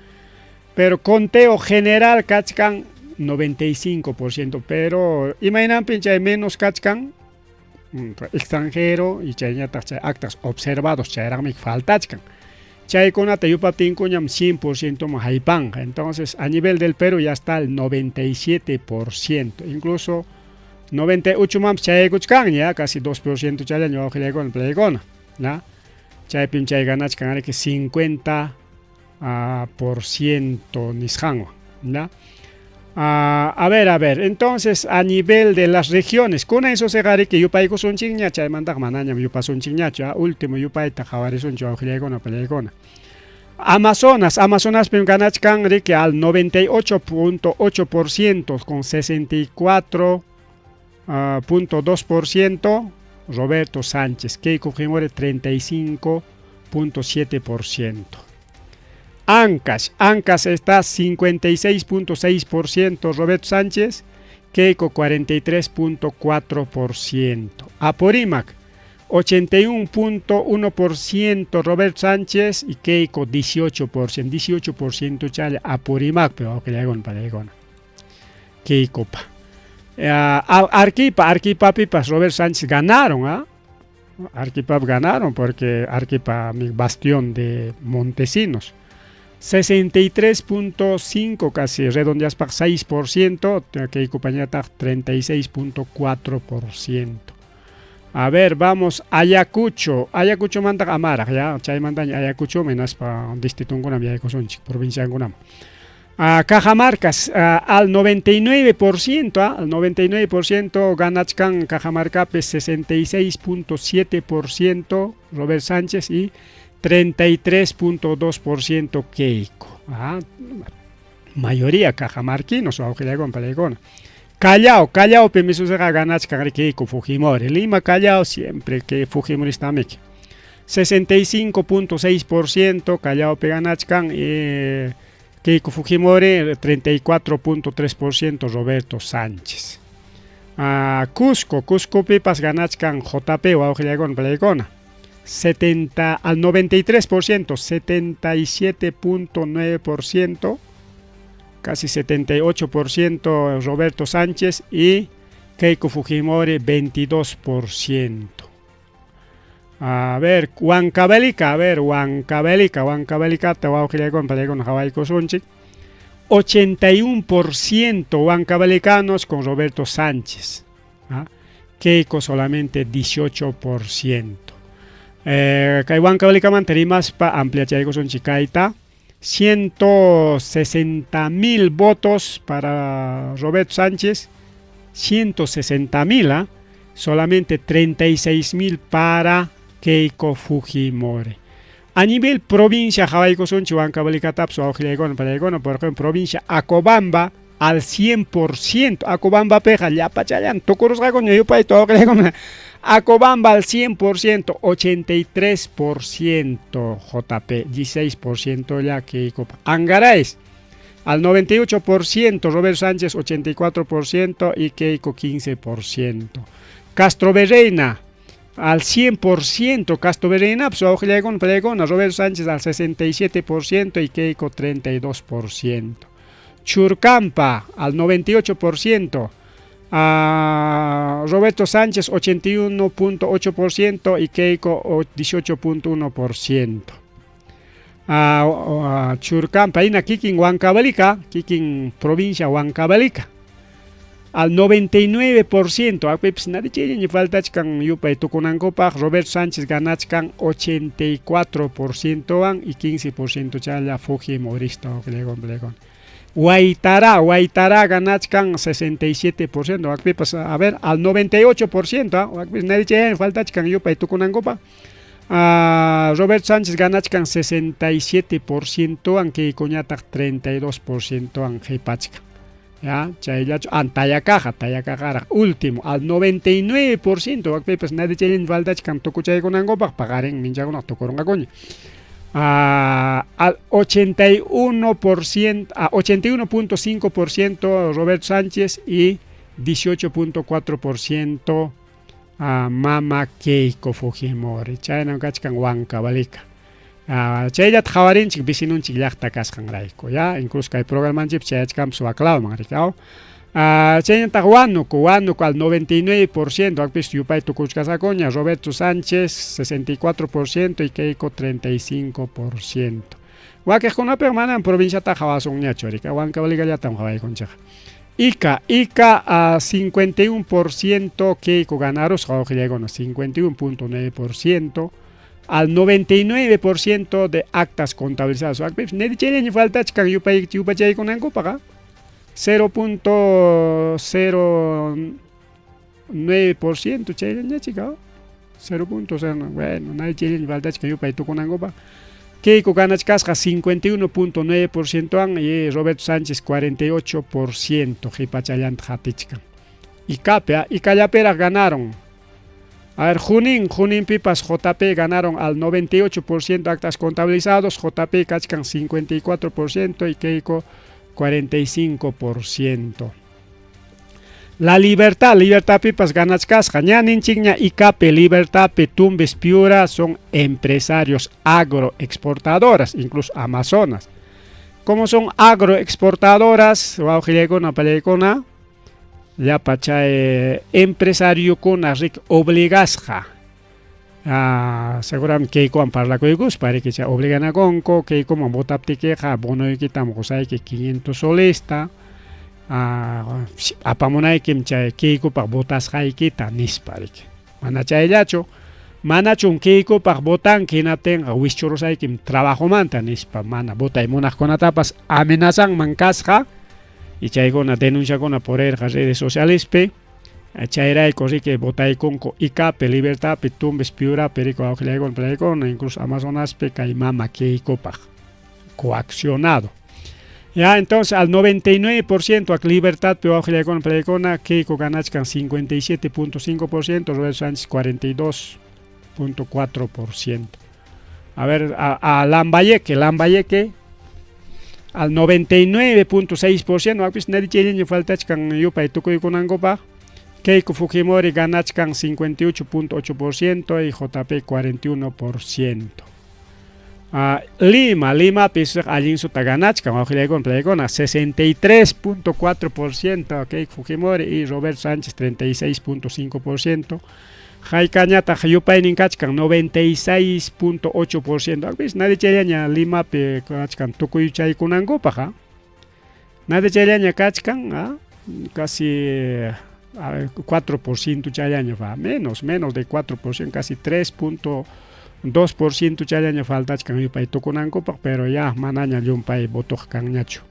Pero conteo general kachkan 95%, pero imaynanpin chay menos kachkan extranjero y chayñataq chay actas observados chayraqmi faltachkan. Chaykunata yupaptinkuñam 100% man haypanqa. Entonces, a nivel del Perú ya está el 97%, incluso 98 manpas chayaykuchkanña, casi 2% challaña wawqillaykuna pallaykuna, ¿ya? Chaypim chay ganachkan ariki 50 por ciento nisqanwan, ¿ya? A ver, a ver, entonces a nivel de las regiones, kunan susiqa riki yupaykusunchikña, chaymantaqa manañam yupasunchikñachu, último yupayta qhawarisunchik wawqillaykuna pallaykuna. Amazonas, Amazonaspim ganachkan riki al 98.8% con 64.2% Roberto Sánchez, Keiko Fujimori 35.7%. Ancash, Ancash está 56.6% Roberto Sánchez, Keiko 43.4%. Apurímac, 81.1% Roberto Sánchez y Keiko 18%, 18% challa Apurímac, pero wawqillaykuna Keikopa. Arequipa, Arequipapipas Roberto Sánchez ganaron, ¿ah? Arequipa ganaron porque Arequipa, mi bastión de Montesinos. 63.5 casi redondeaspa 6%, Keiko pañataq 36.4%. A ver, vamos Ayacucho. Ayacucho manta amaraq ya, chaymantaña Ayacucho hinaspa distritunkunam yaykusunchik, provinciankunam. Cajamarcas al 99%, al 99% ganachkan Cajamarcapi 66.7% Robert Sánchez y 33.2% Keiko. Mayoría cajamarquinos, wawqillaykuna. Callao, Callao pimisuseqa ganachkan Keiko Fujimori. Lima Callao siempre que Fujimorista miki. 65.6% Callao ganachkan Keiko Fujimori, 34.3% Roberto Sánchez. Cusco, Cusco pipas ganachkan JP wawqillaykuna palaykuna. 70 al 93%, 77.9%, casi 78% Roberto Sánchez y Keiko Fujimori 22%. A ver, Huancavelica, a ver, Huancavelica, Huancavelica, wawqillaykuna palaykuna qhawaykusunchik. 81% huancavelicanos con Roberto Sánchez. ¿Ah? Keiko solamente 18%. Kay Huancavelicaman rimaspa ampliachaykusunchik kayta. 160 mil votos para Roberto Sánchez, 160 mil, ¿eh? Solamente 36 mil para Keiko Fujimori. A nivel provincia, qhawaykusunchik Huancavelicatapas wawqillaykuna palaykuna, por ejemplo, provincia Acobamba al 100%, Acobamba piqa llapachallan tukurusqakuña yupayta wawqillaykuna. Acobamba al 100%, 83% JP, 16% ya Keiko. Angaraes al 98%, Roberto Sánchez 84% y Keiko 15%. Castrovirreyna al 100%, Castrovirreyna, pues, Roberto Sánchez al 67% y Keiko 32%. Churcampa al 98%, a Roberto Sánchez 81.8% y Keiko 18.1%. A Churcampa, ina kikin Huancavelica, kikin provincia Huancavelica. Al 99%, akpipis nadie faltachkan yupay tukunankupaq, Roberto Sánchez ganachkan 84% wan y 15% challa Fujimorista. Huaytará, Huaytará ganachkan 67%, akpipas, a ver, al 98%, akpis nadie faltachkan yupay tukunankupaq. Roberto Sánchez ganachkan 67% wan Keikoñataq 32% wan qhipachkan. Ya, chayllachu, Tayacaja, Tayacajaraq último, al 99%, akpipas nadie chaylin faltachkan tukuchaykunankupaq, paqarin minchakunaq tukurunqakuña. Al 81%, a 81.5% Roberto Sánchez y 18.4% a Mama Keiko Fujimori. Chayna kachkan Huancavelica. Chayllata qhawarinchik vecinunchik llaqta kasqanrayku, ya, incluso kay programanchikpi chayachkanpas waklawman, riki. Chaynataq Huánuco, Huánuco al 99%, akpis yupay tukuchkasakuña, Roberto Sánchez 64% y Keiko 35%. Wakiqkunapiqa manam provinciata qhawasunñachu, riki, Huancavelicallatam qhawaykunchik. Ica, Ica a 51% Keiko ganarusqa wawqillaykuna, 51.9% al 99% de actas contabilizadas. Akpipis nedichayllaña faltachkan yupay yupachaykunankupaq, 0.09% chayllaña chica, 0.0, bueno, nadie chayllaña faltachkan yupay tukunankupaq. Keiko ganachkasqa 51.9% wan y Roberto Sánchez 48% qhipachallanta hatichkan. Icapi, Icallapiraq ganaron. A ver, Junín, Junín Pipas, JP ganaron al 98% actas contabilizados, JP kachkan 54% y Keiko 45%. La Libertad, Libertadpipas ganachkasqa. Ña ninchikña Icape, Libertadpi, Tumbes, Piura son empresarios agroexportadoras, incluso Amazonas. Como son agroexportadoras, wawqillaykuna, pallaykuna, llapa chay empresariokuna rik obligasqa. Ah, seguramente Keikowan parlakuykuspa riki chay obliganakunku Keikoman votaptikiqa bonoykitam qusayki 500 solesta ah, apamunaykim chay Keikopaq votasqaykita nispa riki. Mana chayllachu, manachum Keikopaq votanki hinaptinqa wischurusaykim trabajomanta nispa mana votay munaqkunatapas amenazanman kasqa y chaykuna denunciakuna purirqa redes socialespi. Chayrayku riki votaykunku Icapi, Libertadpi, Tumbes, Piurapi, riki wawqillaykuna, palaykuna, incluso Amazonaspi kay mama Keikopaq coaccionado. Ya, entonces al 99% ak Libertadpi wawqillaykuna, palaykuna, Keiko ganachkan 57.5%, Roberto Sánchez 42.4%. A ver, a Lambayeque, Lambayeque al 99.6%, wakpis narichayllaña faltachkan yupay tukuykunankupaq. Keiko Fujimori ganachkan 58.8% y JP 41%. Lima, Limapis allinsuta ganachkan, wawqillaykuna, palaykuna, 63.4% Keiko Fujimori y Roberto Sánchez 36.5%. Haykañataq yupaynin kachkan 96.8%. Akpis nadichayllaña Limapi kachkan tukuy chaykunankupaq, ¿ah? Nadichayllaña kachkan, ¿ah? Casi 4% chayllaña, va, menos, menos de 4%, casi 3.2% chayllaña faltachkan yupay tukunankupaq, pero ya manaña llumpay votoq kanñachu.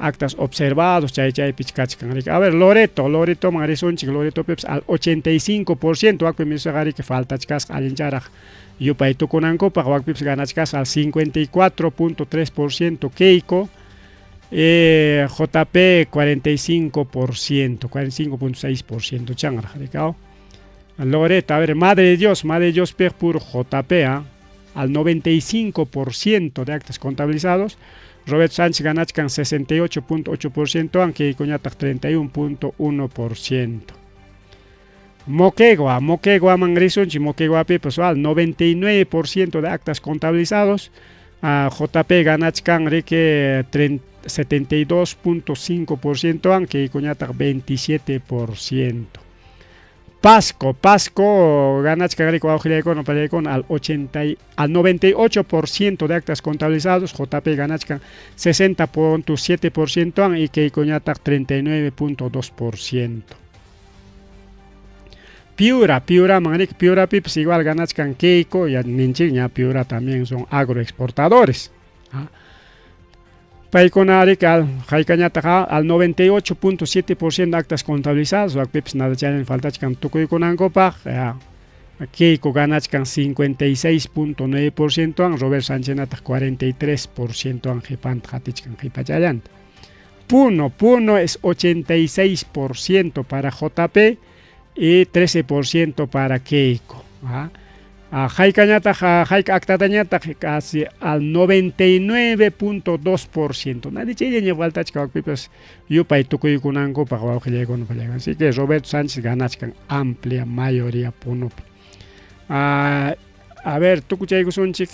Actas observados chay chaypi kachkan riki. A ver, Loreto, Loretoman risunchik, Loretopipas al 85%, wakpi misqa riki faltachkasqa allincharaq yupay tukunankupaq, wakpipas ganachkasqa al 54.3% Keiko, JP 45%, 45.6% chanraq riki. Loreto, a ver, Madre de Dios, Madre de Dios piq puro JP, ¿ah? Al 95% de actas contabilizados. Roberto Sánchez ganachkan 68.8%, aunque Keikoñataq 31.1%. Moquegua, Moquegua risunchik, Moqueguapipas al 99% de actas contabilizados. JP ganachkan riki 72.5%, aunque Keikoñataq 27%. Pasco, Pasco ganachkan riki wawqillaykuna, pallaykuna al 80 al 98% de actas contabilizados, JP ganachkan 60.7% y Keikoñataq 39.2%. Piura, Piura, manrik, Piura pipas igual ganachkan Keiko, ya ninchikña Piura también son agroexportadores. ¿Ah? Paykuna riki al haykañataq al 98.7% actas contabilizadas, wakpipas nada chayllaña faltachkan tukuykunankupaq, ya, Keiko ganachkan 56.9%, Robert Sánchez 43% qhipanta qatichkan qhipachallanta. Puno, Puno es 86% para JP y 13% para Keiko. ¿Ah? Haykañataq, hayka actatañataq casi al 99.2%. Nadie chayllaña faltachka wakpipas yupay tukuykunankupaq wawqillaykuna pallaykuna. Así que Roberto Sánchez ganachkan amplia mayoría Punopi. A ver, tukuchaykusunchik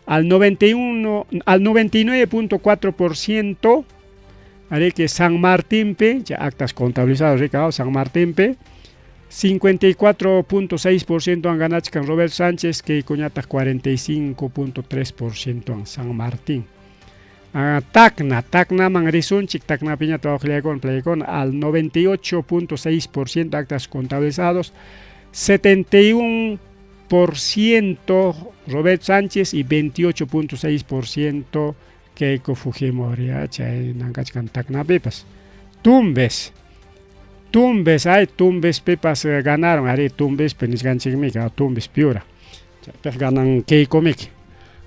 al 91, al 99.4% que San Martínpi, ya actas contabilizadas, Ricardo, San Martínpi, 54.6% han ganachkan Robert Sánchez, Keikoñataq 45.3% en San Martín. Tacna, Tacna risunchik, Tacna piñata wawqillaykuna, al 98.6% actas contabilizados, 71% Robert Sánchez y 28.6% Keiko Fujimori, chay nankachkan Tacnapipas. Tumbes, Tumbes, ay Tumbes pipas ganaron, ari Tumbes nisqanchikmi, Tumbes Piura. Chaypiq ganan Keiko miki.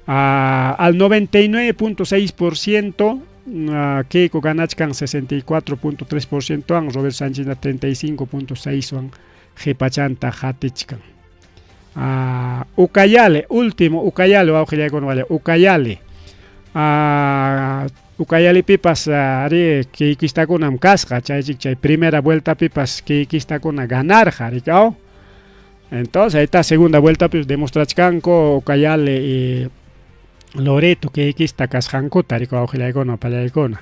Al 99.6% Keiko ganachkan 64.3% Robert Sánchez 35.6 qhipachanta qatichkan. Ucayali, último Ucayali, wawqillaykuna walla, Ucayali. Ucayalipipas ari keikistakunam kasqa, chaychik chay primera vueltapipas keikistakuna ganarqa, riki aw? Entonces, ahí está segunda vueltapi demostrachkanku Ucayali y Loreto keikista kasqankuta, riki wawqillaykuna pallaykuna.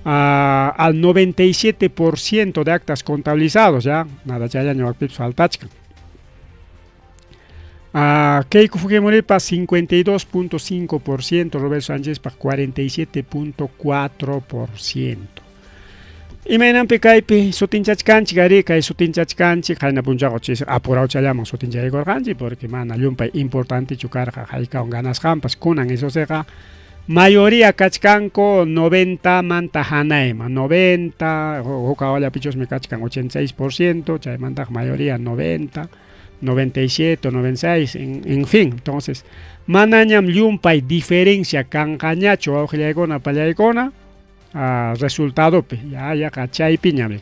Al 97% de actas contabilizados ya, nada chayllaña wakpipas faltachkan. Keiko Fujimoripa 52.5%, Roberto Sánchezpa 47.4%. Imaynanpi kaypi sutinchachkanchik ari, kay sutinchachkanchik qayna punchawqa chis apurawchallaman sutinchaykurqanchik porque mana llumpay importantechu karqa haykawan ganasqanpas. Kunan eso siqa mayoría kachkanku 90 manta hanayman, 90, huk awallapichusmi kachkan 86%, chaymantaqa mayoría 90, 97, 96, en fin. Entonces, manañam llumpay diferencia kanqañachu wawqillaykuna pallaykuna resultadopi, ya yaqa chaypiñam.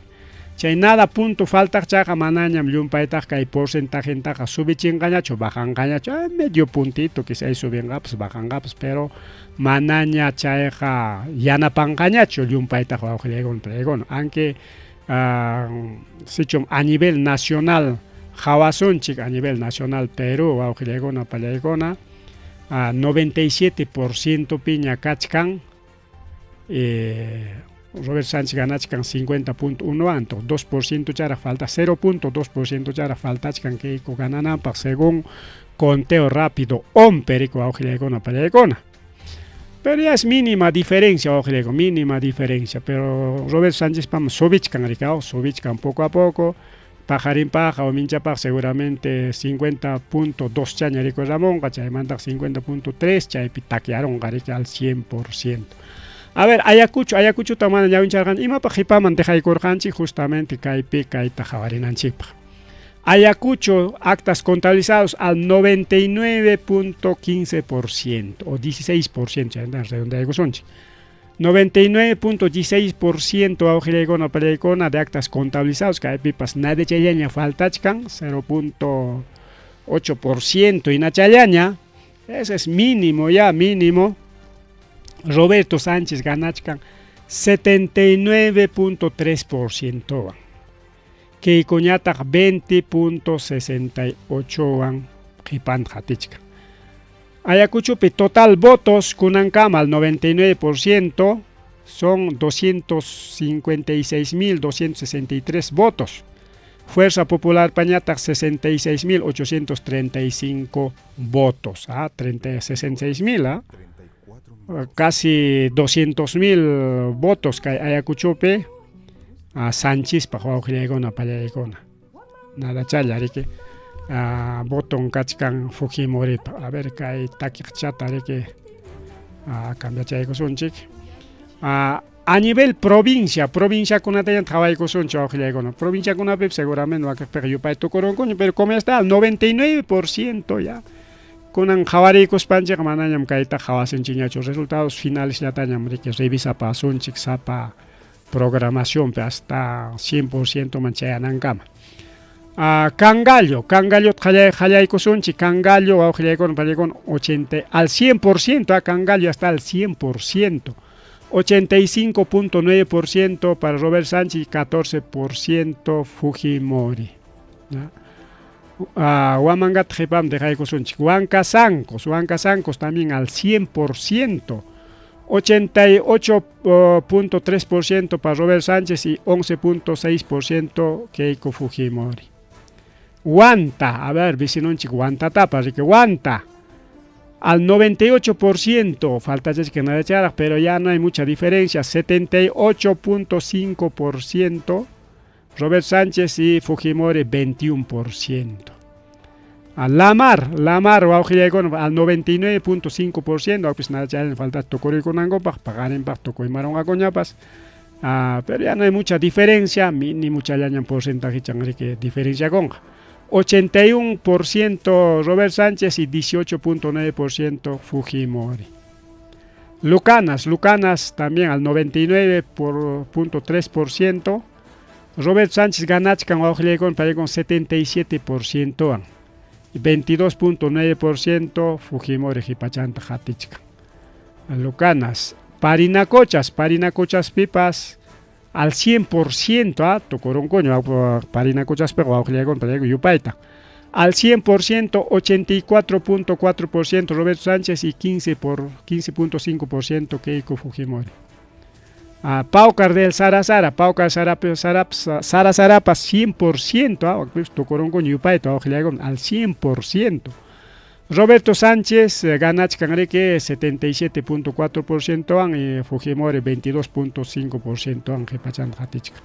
Chay nada punto faltaqchaqa manañam llumpaytaq kay porcentajentaqa subichinqañachu, bajanqañachu, medio puntito quizá subinqapas, bajanqapas, pero manaña chayqa yanapanqañachu llumpaytaq wawqillaykuna pallaykuna. Aunque sichum a nivel nacional qhawasunchik, a nivel nacional Perú wawqillaykuna pallaykuna, 97% piña kachkan, Robert Sánchez ganachkan 50.1 anto, 2% charaq falta, 0.2% charaq faltachkan Keiko ganananpaq según conteo rápido ONPE riki wawqillaykuna pallaykuna. Pero ya es mínima diferencia, wawqillaykuna, mínima diferencia, pero Robert Sánchez pam subichkan riki, subichkan poco a poco, paqarinpaq o minchapaq seguramente 50.2 chaña riki Ramonqa, chaymantaq 50.3 chaypi takyarunqa riki al 100%. A ver, Ayacucho, Ayacuchota mana ñawincharqanchik, imapaq qipaman dejaykurqanchik justamente kaypi kayta qhawarinanchikpaq. Ayacucho, actas contabilizados al 99.15% o 16%, chaymantan redondeaykusunchik. 99.16% wawqillaykuna pallaykuna de actas contabilizados, kaypipas nada chayllaña faltachkan, 0.8% hinachallaña, ese es mínimo ya, mínimo. Roberto Sánchez ganachkan 79.3%. Keikoñataq 20.68 qhipanta qatichkan. Ayacuchopi total votos kunankama al 99% son 256.263 votos. Fuerza Popular pañataq 66.835 votos, 66.000, casi 200.000 votos kay Ayacuchopi a Sánchezpaq wawqillaykuna pallaykuna. Nada challa riki voton kachkan Fujimoripa. A ver kay takiqchata riki cambiachaykusunchik. A nivel provincia, provinciakunataña qhawaykusunchik wawqillaykuna. Provinciakunapi seguramente wakiqpiqa yupay tukurunkuña, pero como está al 99% ya. Kunan qhawariykuspanchik manañam kayta qhawasunchikñachu, resultados finales llatañam riki revisapasunchik sapa programacionpi hasta 100% man chayanankama. Cangallo, Cangallo qallaykusunchik, Cangallo wawqillaykuna pallaykuna 80 al 100%, Cangallo hasta al 100%. 85.9% para Robert Sánchez y 14% Fujimori. ¿Ya? Huamangat qhipam dejaykusunchik. Huancasancos, Huancasancos también al 100%. 88.3% para Robert Sánchez y 11.6% Keiko Fujimori. Huanta, a ver, vecinonchik Huantatapa, así que Huanta. Al 98%, falta que nada echar, pero ya no hay mucha diferencia, 78.5% Robert Sánchez y Fujimori 21%. A La Mar, La Mar, al 99.5%, pues nada, ya falta tukuriykunankupaq, paqarinpaq tukuymarunqakuñapas. Pero ya no hay mucha diferencia, ni mucha llaña en porcentaje que diferencia con 81% Robert Sánchez y 18.9% Fujimori. Lucanas, Lucanas también al 99.3%. Robert Sánchez ganachkan wawqillaykuna con 77%. 22.9% Fujimori qhipachanta qatichkan. Lucanas. Parinacochas, Parinacochaspipas al 100%, ah, tukurunkuña Parinacochaspiqa wawqillaykuna payku yupayta. Al 100%, 84.4% Roberto Sánchez y 15.5% Keiko Fujimori. Ah, Paucar del Sara Sara, Paucar Sara, Sara, Sara Sarapa 100%, ah, tukurunkuña yupayta wawqillaykuna al 100%. Roberto Sánchez ganachkan riki 77.4% y Fujimori 22.5% an qhipachanta qatichkan.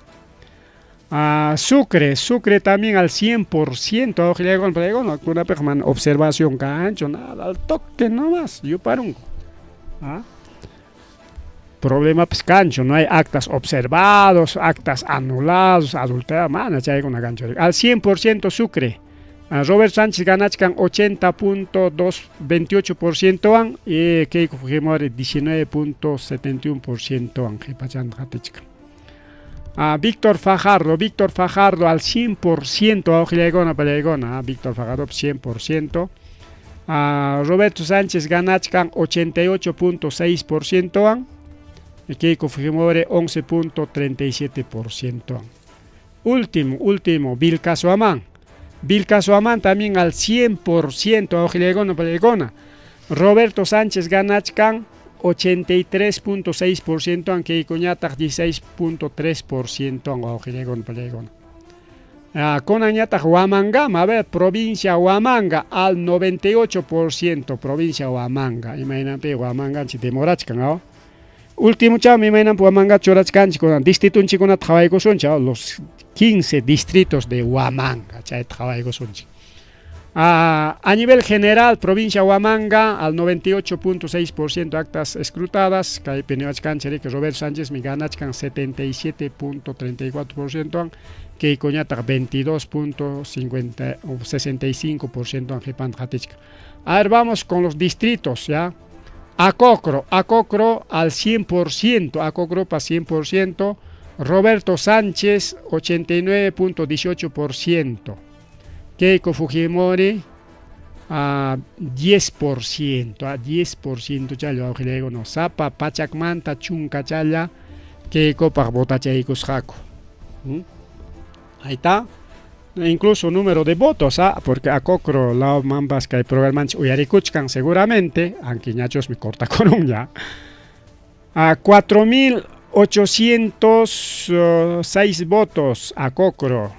Ah, Sucre, Sucre también al 100%, kunapiqa mana observación kanchu, nada, al toque nomás, yuparunku. ¿Ah? Problema pues kanchu, no hay actas observados, actas anulados, adulterados, mana chaykuna kanchu. Al 100% Sucre. Robert Sánchez ganachkan 80.228% an y Keiko Fujimori 19.71% an qhipachanta qatichkan. Víctor Fajardo, Víctor Fajardo al 100%, wawqillaykuna pallaykuna, Víctor Fajardo 100%. Roberto Sánchez ganachkan 88.6% an y Keiko Fujimori 11.37% an. Último, último, Vilcashuamán. Vilcashuamán también al 100%, wawqillaykuna pallaykuna. Roberto Sánchez ganachkan 83.6% an Keikoñataq 16.3% an wawqillaykuna pallaykuna. Kunanñataq Huamangama, a ver, provincia Huamanga al 98%, provincia Huamanga. Imaynanpi Huamanganchik demorachkan, ¿no? Último cham, imaynanpi Huamanga churachkanchik kunan distritunchikkunata qhawaykusunchik, los 15 distritos de Huamanga, chayta qhawaykusunchik. A nivel general, provincia Huamanga al 98.6% actas escrutadas, kaypi niwachkanchik riki Roberto Sánchez mi ganachkan 77.34% an, Keikoñataq 22.65% an qhipanta qatichkan. A ver, vamos con los distritos, ¿ya? Acocro, Acocro al 100%, Acocro pa 100%, Roberto Sánchez 89.18%, Keiko Fujimori a 10%, a 10% challa wawqillayku, no, sapa pachakmanta chunka challa Keikopaq votachaykusqaku. Ahí está. Incluso número de votos, ¿ah? Porque Acocro lawmanpas kay programanchik uyarikuchkan seguramente, aunque ñachosmi cortakurun ya. A 4.806 votos Acocro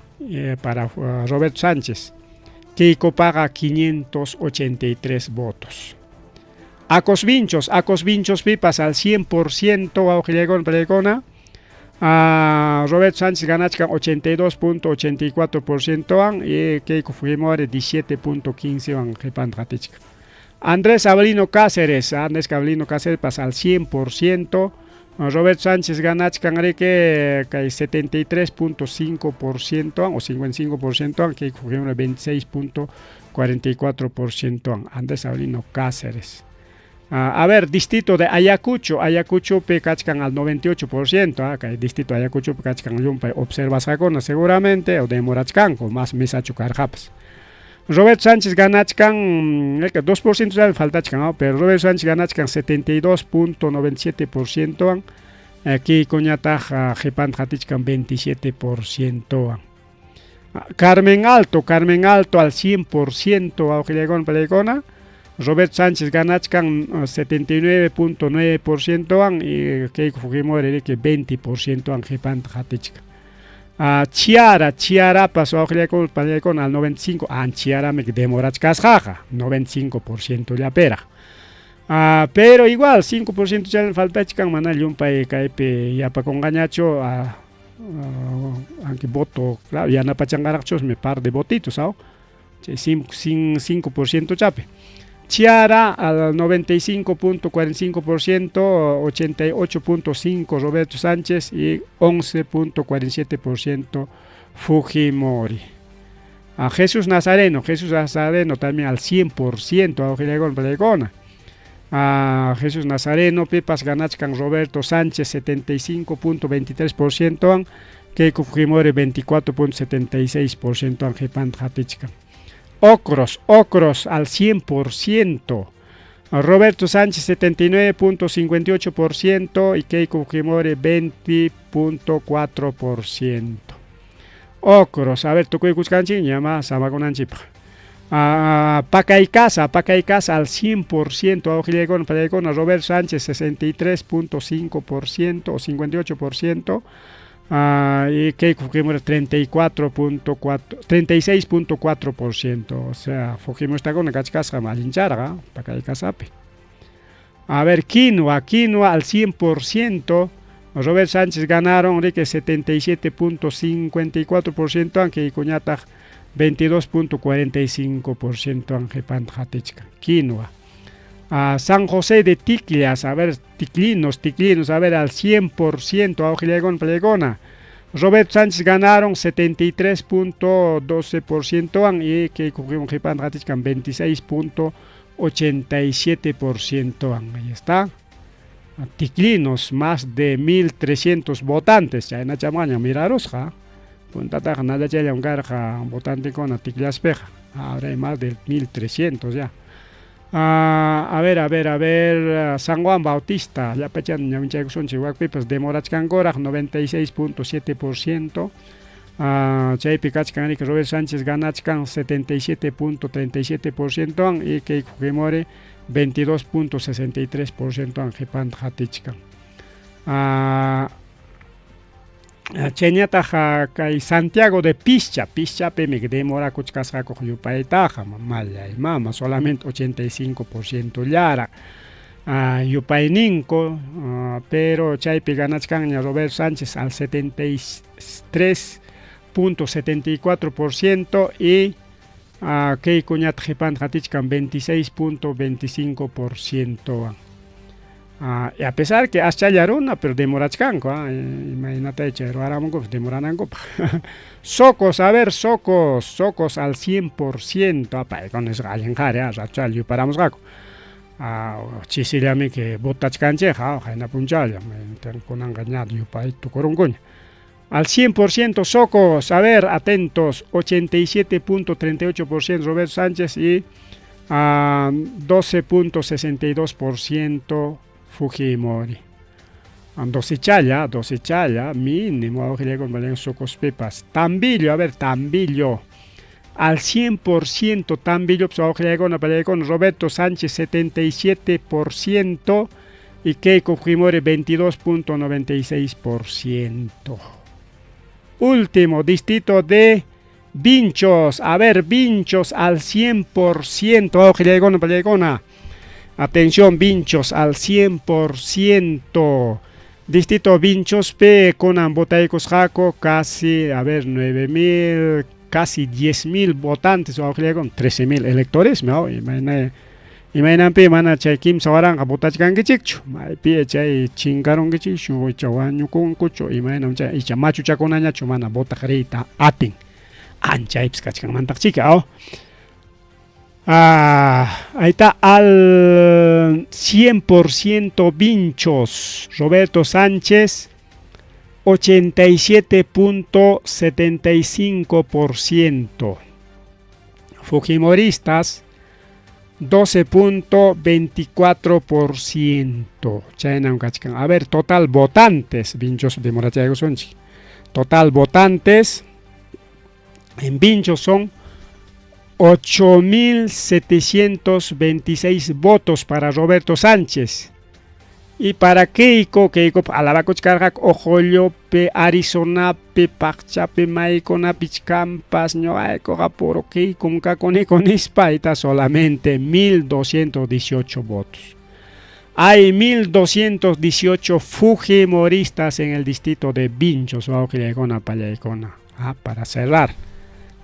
para Roberto Sánchez. Keiko paga 583 votos. Acosvinchos, Acosvinchos pipas al 100% wawqillaykuna pallaykuna. Roberto Sánchez ganachkan 82.84% an y Keiko Fujimori 17.15 an qhipanta qatichkan. Andrés Avelino Cáceres, Andrés Avelino Cáceres pasa al 100%. Roberto Sánchez ganachkan riki kay 73.5% an o 55% an, Keiko Fujimori 26.44% an. Andrés Avelino Cáceres. A ver, distrito de Ayacucho, Ayacucho kachkan al 98%, kay distrito Ayacucho kachkan llumpay observasqakuna seguramente o demorachkanku más misachu karqapas. Roberto Sánchez ganachkan, 2% ya faltachkan, ¿no? Pero Roberto Sánchez ganachkan 72.97% an, Keiko ñataq qhipanta qatichkan 27% an. Carmen Alto, Carmen Alto al 100%, wawqillaykuna pallaykuna. Roberto Sánchez ganachkan 79.9% an y Keiko Fujimori riki 20% an qhipanta qatichkan. Chiara, Chiarapas wawqillaykuna pallaykuna al 95, an Chiarami demorachkasqaqa 95% llaperaq. Pero igual 5% ya faltachkan mana llumpay kaypi yapakunqañachu, aunque voto, claro, yanapachanqaraqchusmi par de votitos, ¿no? Chay 5% chapi. Chiara al 95.45%, 88.5% Roberto Sánchez y 11.47% Fujimori. A Jesús Nazareno, Jesús Nazareno también al 100%, a Jesús Nazareno, pipas ganachkan Roberto Sánchez 75.23%, Keiko Fujimori 24.76% an qhipanta qatichkan. Ocros, Ocros al 100%. Roberto Sánchez 79.58% y Keiko Fujimori 20.4%. Ocros, a ver, tukuykusqanchikña ma samakunanchikpaq. Pakaykasa, Pakaykasa al 100%, Auxiliaykuna, Pallaykuna, Roberto Sánchez 63.5% o 58%, y Keiko Fujimori 34.4, 36.4%, o sea, Fujimoristakuna kachkasqa allincharqa Pakaykasapi. A ver, Quinoa, Quinoa al 100%, Robert Sánchez ganaron, Enrique 77.54%, aunque Icuñataq 22.45% Ángel Pantjatichka. Quinoa. A San José de Ticlias, a ver, ticlinos, ticlinos, a ver, al 100%, Auxiliagón, Plegona. Robert Sánchez ganaron 73.12% y Keiko 26.87%. Ahí está. Ticlinos, más de 1.300 votantes. Ya en Achamaña, mirarosja. Puntataqa nalachallam karqa votantekuna Ticlaspiqa. Ahora hay más de 1.300 ya. A ver, a ver, a ver, San Juan Bautista, llapachan ñawinchaykusunchik wakpipas demorachkankuraq 96.7%. Chaypi kachkan riki Robert Sánchez ganachkan 77.37% y Keiko Fujimori 22.63% qhipanta qatichkan. Chayñataq kay Santiago de Pischa, Pischapimi demorakuchkasqaku yupaytaqa, mamallay mama, solamente 85% llara yupayninku, pero chaypi ganachkanña Robert Sánchez al 73.74% y Keiko ñataq qhipanta qatichkan 26.25%. Y a pesar que aschalla runa, pero demorachkanku, imaynata chay ruwaramunkupas demoranankupaq. Socos, a ver, Socos, Socos al 100%, paykuna nisqa allin qhari, ratuchalla yuparamusqaku. Chisillami que votachkanchikqa, qayna punchawlla, kunanqa ña yupay tukurunkuña. Al 100% Socos, a ver, atentos, 87.38% Roberto Sánchez y 12.62% Fujimori. 12 challa, 12 challa, mínimo, Socos Pepas. Tambillo, a ver, Tambillo. Al 100% Tambillo, pues, Roberto Sánchez 77% y Keiko Fujimori 22.96%. Último distrito de Vinchos, a ver, Vinchos al 100%, Atención, Vinchos al 100%. Distrito Vinchos P con votaykusqaku casi, a ver, 9.000, casi 10.000 votantes, o 13.000 electores, ¿no? Imaynanpi mana chay kimsa waranqa votachkankichikchu, maypi chay chinkarunkichikchu, icha wañukunkuchu, imaynam chay icha machuchakunañachu mana votaq riyta atin. Anchaypis kachkanmantaq chika, oh. Ahí está al 100% Vinchos, Roberto Sánchez 87.75%. Fujimoristas 12.24%. Chaynam kachkan. A ver, total votantes, Vinchos demorachaykusunchik. Total votantes en Vinchos son 8.726 votos para Roberto Sánchez. Y para Keiko, Keiko alabakuchkarqaku Ojollopi, Arizonapi, Paqchapi, maykunapi kampas, ñuqaykuqa puro Keiko kakuniku nispa, ahí está solamente 1.218 votos. Hay 1.218 fujimoristas en el distrito de Vinchos, Pallaykuna. Para cerrar.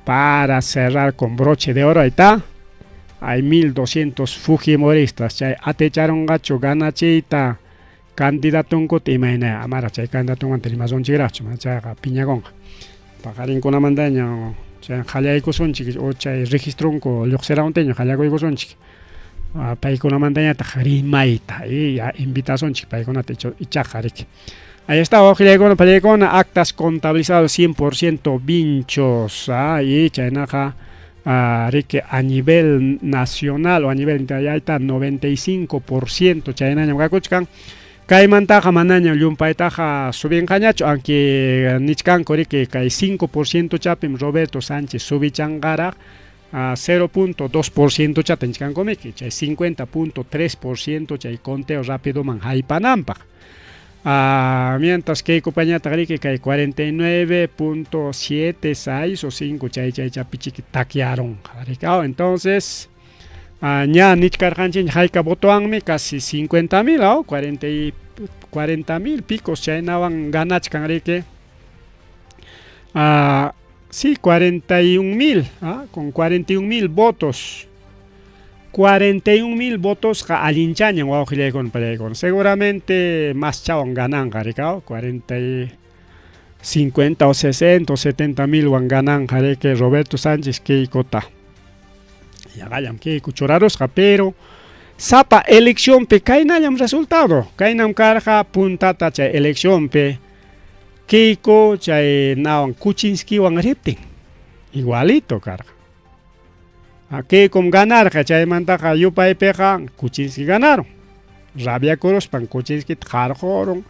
Para cerrar con broche de oro, ahí está. Hay 1.200 fujimoristas. Chay atecharonqachu ganachiyta candidatunkuta imayna amara chay candidatunmanta rimasunchikraqchu chayqa piñakunqa. Paqarinkunamantaña chay qallaykusunchik o chay registronku lluqsiramuntiña qallakuykusunchik. Paykunamantañataq rimayta y invitasunchik paykunata ichaqa riki. Ahí está, ojillaykuna, pallaykuna, actas contabilizadas 100% Vinchos. Y chaynaqa Riki a nivel nacional o a nivel internacional 95% chaynañam kakuchkan. Kaymantaqa manañam llumpaytaqa subinqañachu, aunque nichkanku riki kay 5% chapim Roberto Sánchez subichanqaraq 0.2% chata nichkankumiki, chay 50.3% chay conteo rápidoman haypananpaq. Mientras Keikopañataq riki kay 49.7, 6 o 5 chay chaychapichiki takyarunqa riki. Entonces ña nichkarqanchikña hayka votowanmi casi 50 mil, 40 mil picos chaynawan ganachkan riki. Sí, 41 mil, con 41 mil votos. 41 mil votosqa allinchañan wawqillaykuna pallaykuna. Seguramente más chawan gananqa riki, 40 y 50 o 60 o 70 milwan gananqa riki Roberto Sánchez Keikota. Yaqallam Keiko churarusqa, pero sapa eleccionpi kaynallam resultado. Kaynam karqa puntata chay eleccionpi Keiko chay nawan Kuczynskiwan riptin. Igualito karqa. Keikom ganarqa, chaymantaqa yupaypiqa Kuczynski ganaron. Rabiakuruspan Kuczynskita qarqurun,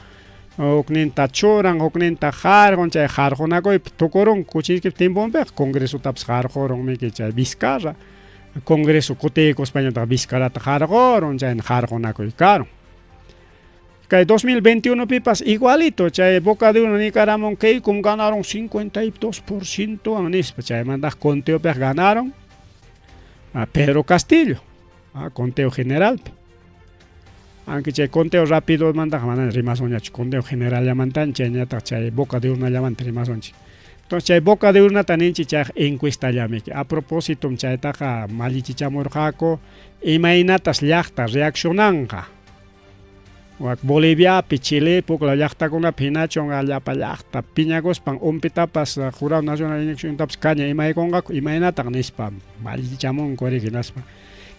hukninta churan, hukninta qarqun, chay qarqunakuypi tukurun Kuczynskipa tiemponpiqa, congresotapas qarqurun miki chay Vizcarra. Congreso kutiykuspañataq Vizcarrata qarqurun, chayna qarqunakuy karun. Kay 2021 pipas igualito, chay boca de urna nikaramun Keikom ganaron 52% nispa, chaymantaq conteopiqa ganaron a Pedro Castillo, conteo generalpi. Aunque chay conteo rápido mantaqa mana rimasunñachu, conteo generalllamantan chayñataq chay boca de urnallamanta rimasunchik. Entonces chay boca de urnata ninchik chayqa encuestallamiki. A propósito chaytaqa mallichichamurqaku imaynatas llaqta reaccionanqa. Wak Boliviapi, Chilepi, huk llaqtakunapi hinachun llapa llaqta piñakuspan umpitapas Jurado Nacional de Elecciontapas caña imaykunqaku imaynataq nispa mallichamunku riki hinaspa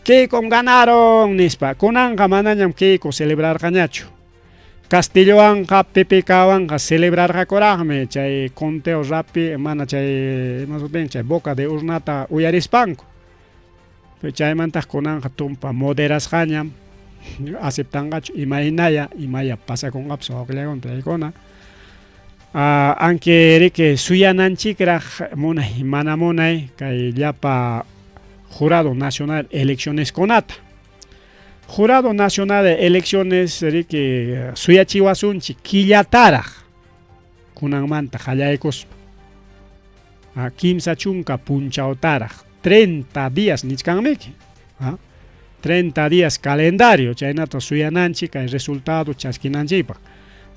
Keikom ganaron nispa. Kunanqa manañam Keiko celebrarqañachu. Castillowanqa PPKwanqa celebrarqakuraqmi chay conteo rapi mana chay ima sutin chay boca de urnata uyarispanku. Pero chaymantaq kunanqa tumpa moderasqañam aceptanqachu imaynaya imaya pasakunqapas wawqillaykuna paykuna. Aunque riki suyananchikraq munay mana munay kay llapa Jurado Nacional Eleccioneskunata. Jurado Nacional de Elecciones riki suyachiwasunchik killataraq kunanmanta qallaykuspa. 30 punchawtaraq, 30 días nichkanmiki. 30 días calendario, chaynata suyananchik kay resultado chaskinanchikpaq.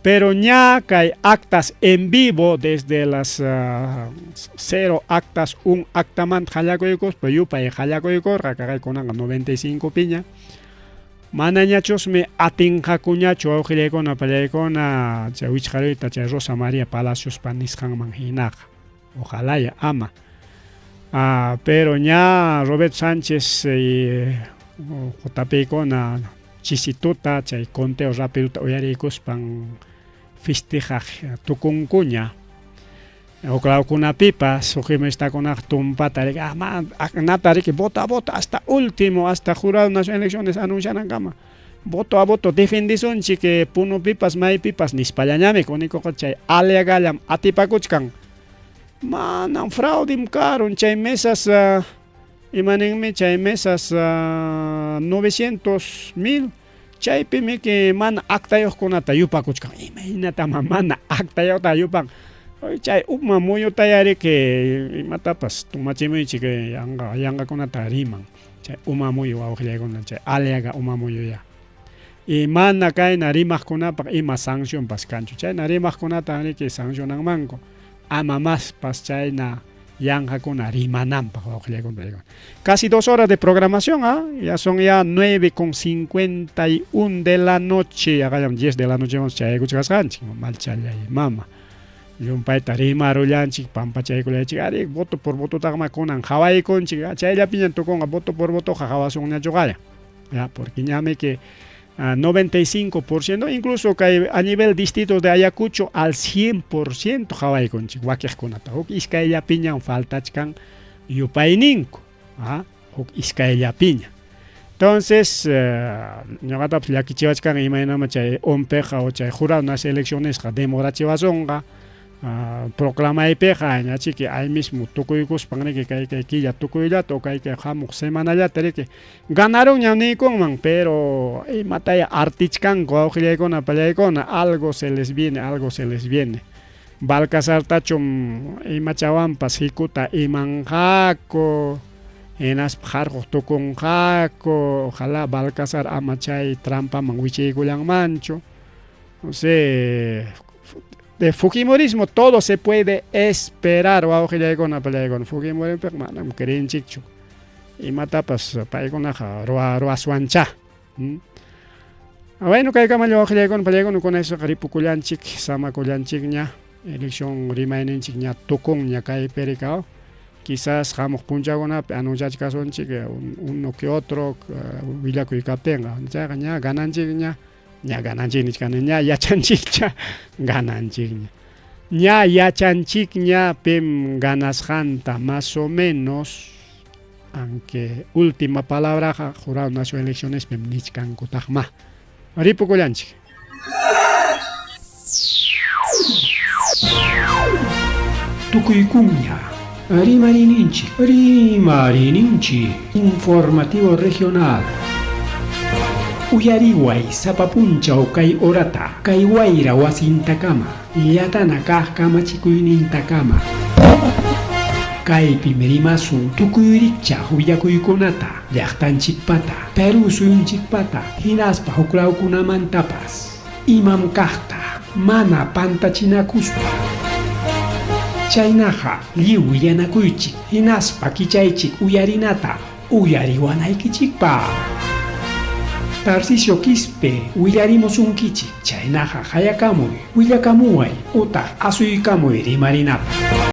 Pero ña kay actas en vivo desde las 0 actas, 1 actamanta qallakuykuspa yupay qallakuykurqa kaqaykunanqa 95 piña. Manañachusmi atinqakuñachu wawqillaykuna pallaykuna chay wichqaruyta chay Rosa María Palaciospa nisqanman hinaqa. Ojalá ya ama. Pero ña Roberto Sánchez JPkuna chisituta chay conteo rápidota uyariykuspan festejaq tukunkuña. Huklawkunapipas huk tumpata riki nata riki voto a voto hasta último, hasta Jurado Nacional de Elecciones anuncianankama. Voto a voto defendisunchik Punopipas maypipas nispallañami kunikuqa chay Aliagallam atipakuchkan. Manam fraudim karun chay mesas imaninmi chay mesas 900 mil chaypimi mana actayuqkunata yupakuchkan. Imaynatama mana actayuqta yupan. Chay uma muyutaya riki imatapas tumachimuychik yanqa yanqakunata riman. Chay uma muyu wawqillaykuna chay Aliaga uma muyuya. Y mana kayna rimaqkunapaq ima sancionpas kanchu. Chayna rimaqkunata riki sancionanmanku. Ama maspas chayna yanqakuna rimananpaq wawqillaykuna. Casi 2 horas de programación, ya son ya 9:51 de la noche, yaqallam 10 de la noche vamos chayaykuchkasqanchik, malchallay mama. Llumpayta rimarullanchik, pampachaykullanchik, ari voto por vototaqma kunan qhawaykunchik, chayllapiña tukunqa voto por votoqa qhawasunñachuqaya. Ya, porque ñami que 95%, incluso kay a nivel distritos de Ayacucho al 100% qhawaykunchik wakiqkunata. Huk iskayllapiñan faltachkan yupayninku. Huk iskayllapiña. Entonces, ñuqatapas llakichiwachkan imaynama chay ONPqa o chay jurado nacional eleccionesqa demorachiwasunqa proclamaypiqa, ñachiki ahí mismo tukuykuspan riki kay kay killa tukuyllata o kay kay hamuq semanallata riki ganarunñam niykunman, pero imataya artichkanku wawqillaykuna pallaykuna, algo se les viene, algo se les viene. Balcazartachum imachawanpas hikuta imanqaku, hinaspa harquq tukunqaku, ojalá Balcazar ama chay trampaman wichiykullanmanchu. No sé, de fujimorismo todo se puede esperar, wawqillaykuna pallaykuna, fujimoripiqa manam creenchikchu. Imatapas paykunaqa ruwaswancha. Bueno, kaykamalla wawqillaykuna pallaykuna, con eso ripukullanchik, samakullanchikña, elección rimayninchik ña tukunña kay pericao. Quizás hamuq punchawkunapi anunciachkasunchik uno que otro willakuy kaptinqa, chayqa ña gananchikña, ña gananchik nichkani, ña yachanchikcha gananchikña. Ña yachanchikña pim ganasqanta más o menos, aunque última palabraqa jurado nacional elecciones pim nichkankutaqma. Ripukullanchik. Tukuykuña, Rimarininchik, Rimarininchik, informativo regional. Uyariway sapa punchaw kay horata, kay wayra wasintakama, llatana kaq kamachikuynintakama. Kaypim rimasun tukuy rikchaq willakuykunata, llaqtanchikpata, Perú suyunchikpata, hinaspa huklawkunamantapas. Imam kaqta, mana pantachinakuspa. Chaynaqa lliw willanakuychik, hinaspa kichaychik uyarinata, uyariwanaykichikpaq. Tarcisio Quispe willarimusunkichik, chaynaqa hayakamuy, willakamuway utaq asuykamuy rimarinapaq.